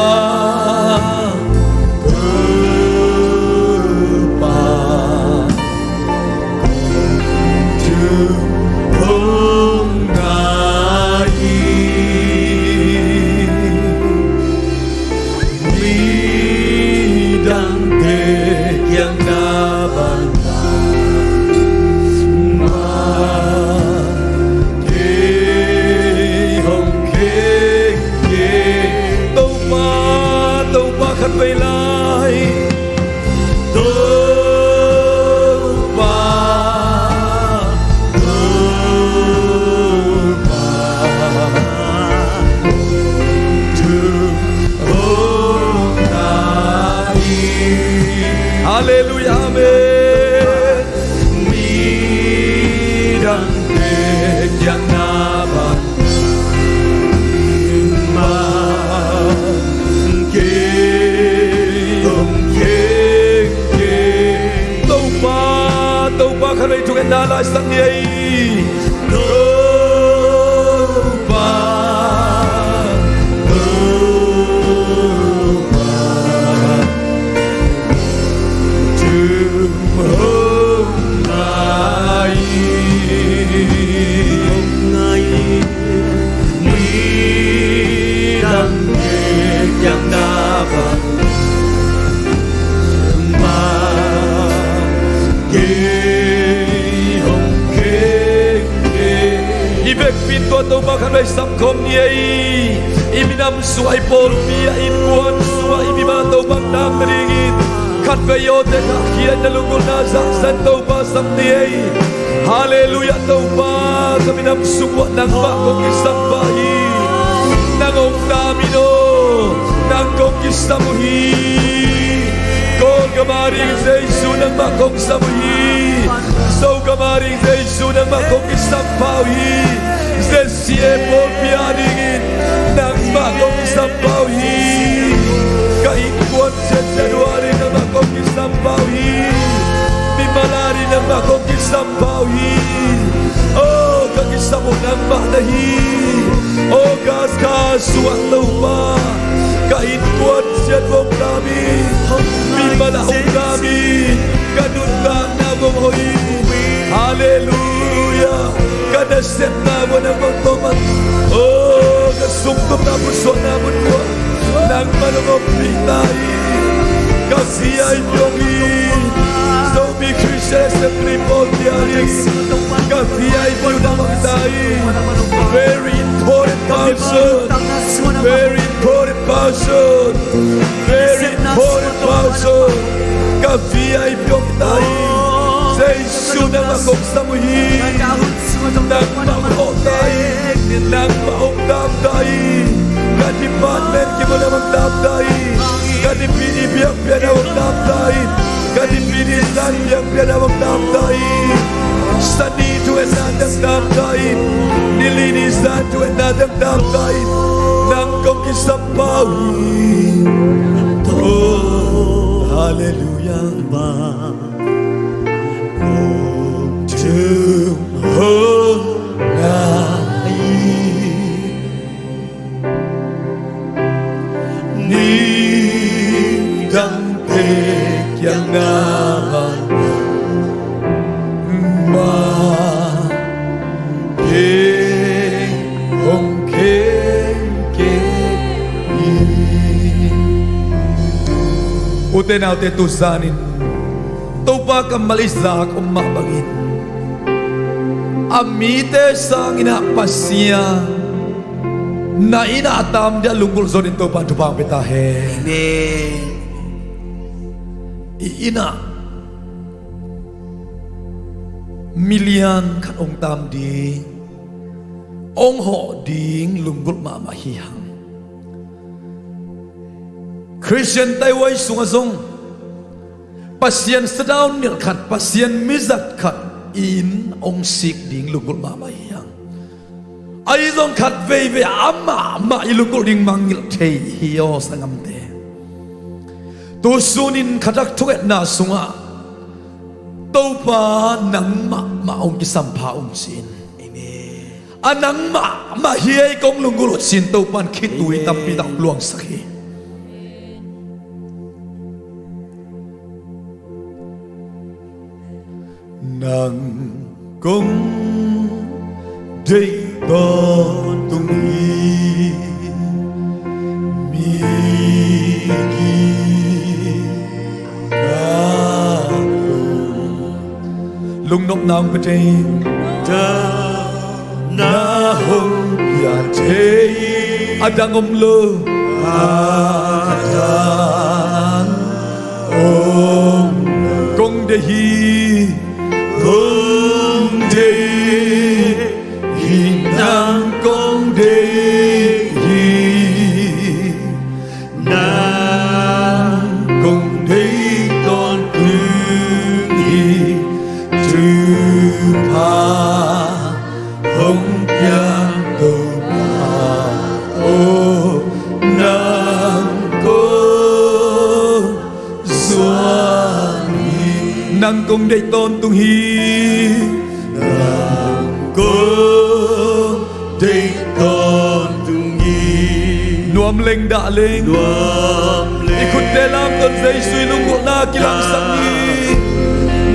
Topa, tung hong ngai hi. Midangte kiang na bang mah, kei hong keng kei. Topa, Topa khatvei lai. Topa, Topa, tung hong ngai hi. Halleluiah, amen. Midangte kiang na bang mah, kei hong keng kei. Topa, Topa khatvei thungetna laisak ni ei. Topa, Topa, tung hong ngai hi. Midangte kiang na bang mah, kei hong keng kei. I vekpi in tua Topa khatvei sam khawm ni ei. I minam sungah, i pawlpi ah, innkuan sungah, i mimal ah Topa hong tang nadingin khatvei awte khatkhiatna, lunggulhna, zahzan Topa sam ni ei. Halleluiah, Topa, ka minam sung uah nangmah kong kisam pah hi. Nang hong tam in aw, nang kong kisam uh hi. Kawl gam a ding Jesu nangmah kong sam uh hi. Zo gam a ding Jesu nangmah kong kisam pah uh hi. Z C A pawlpi a dingin nangmah kong kisam pah uh hi. Ka innkuan ciatciat uh a ding nangmah kong kisam pah uh hi. Mimal a ding nangmah kong kisam pah uh hi. Oh, ka kisam uh nangmah na hi. August kha sungah Topa, ka innkuan ciat uh hong tam in, mimal ah hong tam in, ka nuntakna uh hong hoih in. Halleluiah. Ka nasepna uh nangmah tawh man. Oh, ka sungtumna, pusuahna mun uh ah nangmah hong ompih ta in. Ka V I P hong hi. Zomi Christian Assembly pawlpi a ding ka V I P uh nangmah hong ta in. Very important person. Very important person. Very important person. Ka V I P hong ta in. Jesu nangmah kong sam uh hi. Nangmah hong ta in, nangmah hong tam ta in. Ka department kimu nangmah hong tam ta in. Ka dipini biakpiakna hong tam ta in. Ka dipini zan biakpiakna hong tam ta in. Sani thungetna teng tam ta in. Nilini zan thungetna teng tam ta in. Nang kong kisam pah uh hi. Oh, halleluiah. Kong tung hong ngai hi. Nidangte kiang na bang mah, kei hong keng kei hi. Ute naute, tu zanin Topa kammal i zak om mah bangin, a mite sangin ah Pasian na inn ah a tam dia lunggulh zonin Topa in thupha hong pia ta hen. Amen. I inn ah Milian khat hong tam ding, hong hawh ding lunggulh mahmah hi hang. Khristian taihuai sungah zong Pasian sadaun nilh khat, Pasian mizat khat in hong sik ding lunggulh mahmah hi hang. Ahi zong khat veivei amah mah i lunggulh ding mangngilh thei hi aw sanggamte. Tusunin khatak thungetna sungah Topa nangmah mah hong kisampha un ci-in. Amen. A nangmah mah hi ei kong lunggulh uh ci-in Topa in khitui tampi tak luangsak hi. Nang kong deih tawntung hi, mi gik ka lo. Lungnopna hong pia thei. Na hong pia thei. A dang om lo. A dang om lo. Kong deih hi. Kong deih hi, nang kong deih hi. Nang kong deih tawntung hi. Thupha hong piak Topa aw, nang kong zuan hi. Nang kong deih tawntung hi. Nang kong deih tawntung hi. Nuam leng dah leng. Nuam leng. I khutte lamton Jesu i lunggulhna kilangsak hi.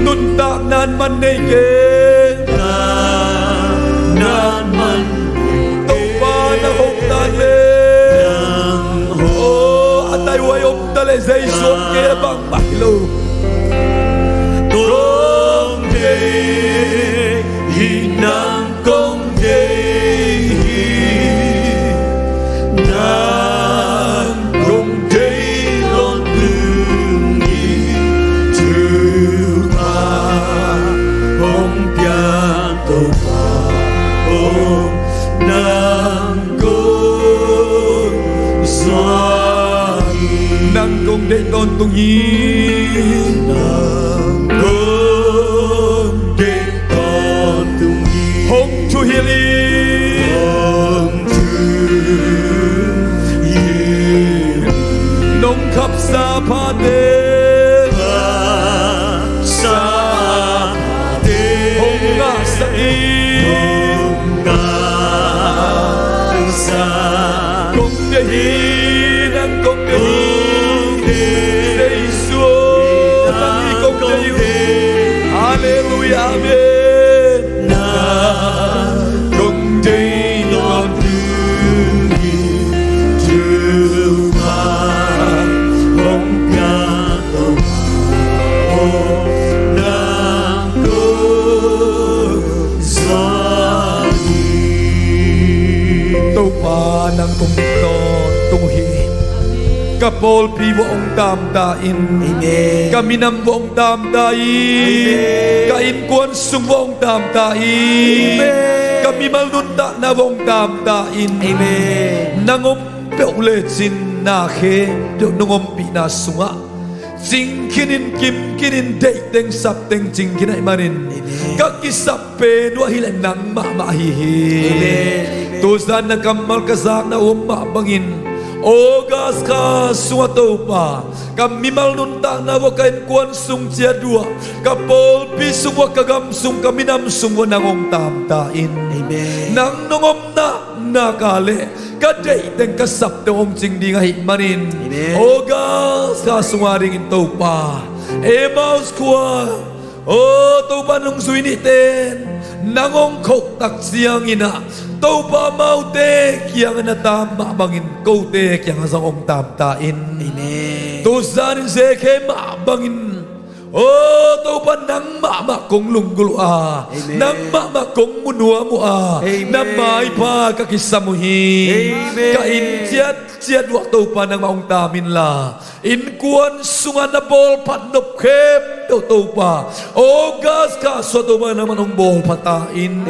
Nuntakna in man nei kei. Nuntakna in man nei kei. Topa na hong ta leh. Nang hong. Oh, a taihuai om ta leh Jesu om kei a bangmah hi lo. Kong deih hi, nang kong deih hi. Nang kong deih tawntung hi. Thupha hong piak Topa aw, nang kong zuan hi. Nang kong deih tawntung hi. Nang kong deih tawntung hi. Hong thuhilh in. Hong thuhilh in. Nong khapsa phate. Khapsa phate. Hong ngahsak in. Hong ngahsak. Kong deih hi, nang kong deih hi. Kong deih hi. Jesu, nang hi kong deih hi. Halleluiah, amen. Nang kong deih tawntung hi. Thupha hong piak Topa aw, nang kong zuan hi. Topa nang kong deih tawntung hi. Ka pawlpi vuah hong tamta in. Amen. Ka minam vuah hong tamta in. Amen. Ka innkuan sung vuah hong tamta in. Amen. Ka mimal nuntakna vuah hong tamta in. Amen. Nang om peuh lecin na khempeuh nong ompihna sungah cingkhin in, kimkhin in, deihteng sapteng cingkhin ahih manin. Amen. Ka kisap pen uh ahih leh nang mahmah ahi hi. Amen. Amen. Tuzan na kammal ka zakna uh om mah bangin August kha sungah Topa, ka mimal nuntakna vuah, ka innkuan sung ciat vuah, ka pawlpi sung vuah, ka gam sung, ka minam sung vuah nang hong tamta in. Amen. Nang nong omna nak leh ka deihteng ka sapteng hong cing ding ahih manin. Amen. August kha sung adingin Topa, Emmaus khua, aw Topa nong zui nihte in nang hong khoh tak ciangin ah Topa amaute kiangah na tam mah bangin kote kiangah zong hong tamta in. Amen. Tuzan in Zeke mah bangin, aw Topa nangmah mah kong lunggulh uh a, nangmah mah kong mu nuam uh a, na maipha ka kisam uh hi. Ka inn ciatciat uh ah Topa nangmah hong tam inla, innkuan sungah na bawlphat nop khempeuh Topa, August kha suah Topa nangmah hong bawlpha ta in.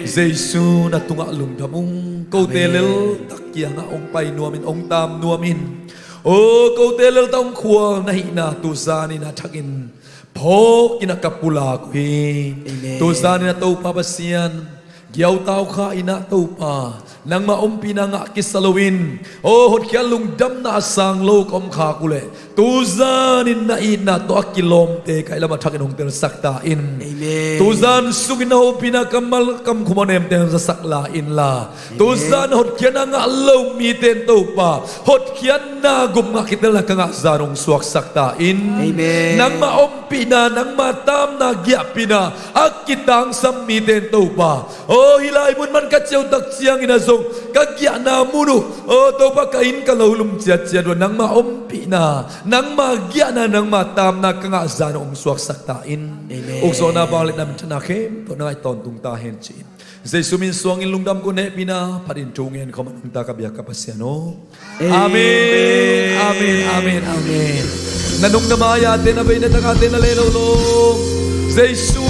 Jesu na tungah lungdam ung. Kote lel tak kiangah hong pai nuamin hong tam nuamin, o kote lel tak hong khual na hihna tuzanin a thakin phawkin a ka pulak uh hi. Tuzanin a Topa Pasian, giautau kha in ah Topa nangmah ompihna ngah kisa loin, o hotkhiat lungdamna a sang lo ka om khak uh leh, tuzanin na itna tawh a kilawmte ka ih lamah thakin hong telsak ta in. Tuzan sungin na hopihna kammal kamkhum a nemte hong zasak la inla, tuzan hotkhiatna ngah lo mite in Topa, hotkhiatna gum ngah kitelna ka ngah zan hong suaksak ta in. Nangmah ompihna nangmah tamna giahpihna a kitangsam mite in Topa, o hih lai mun man ka ciautak ciangin a zong ka giahna mun uh, o Topa ka inn ka lo lum ciatciat uh a nangmah ompihna nangmah giahna nangmah tamna ka ngah zan hong suaksak ta in. Ukzawhna vangliatna minthanna khempeuh na ngaih tawntung ta hen ci-in Jesu min suangin lungdam ko, hehpihna phatin thu ngen khawm a nungta ka biak ka Pasian aw. Amen. Amen. Amen. Amen. Na nung na mai-ate na bei na takate na leh lo lo, Jesu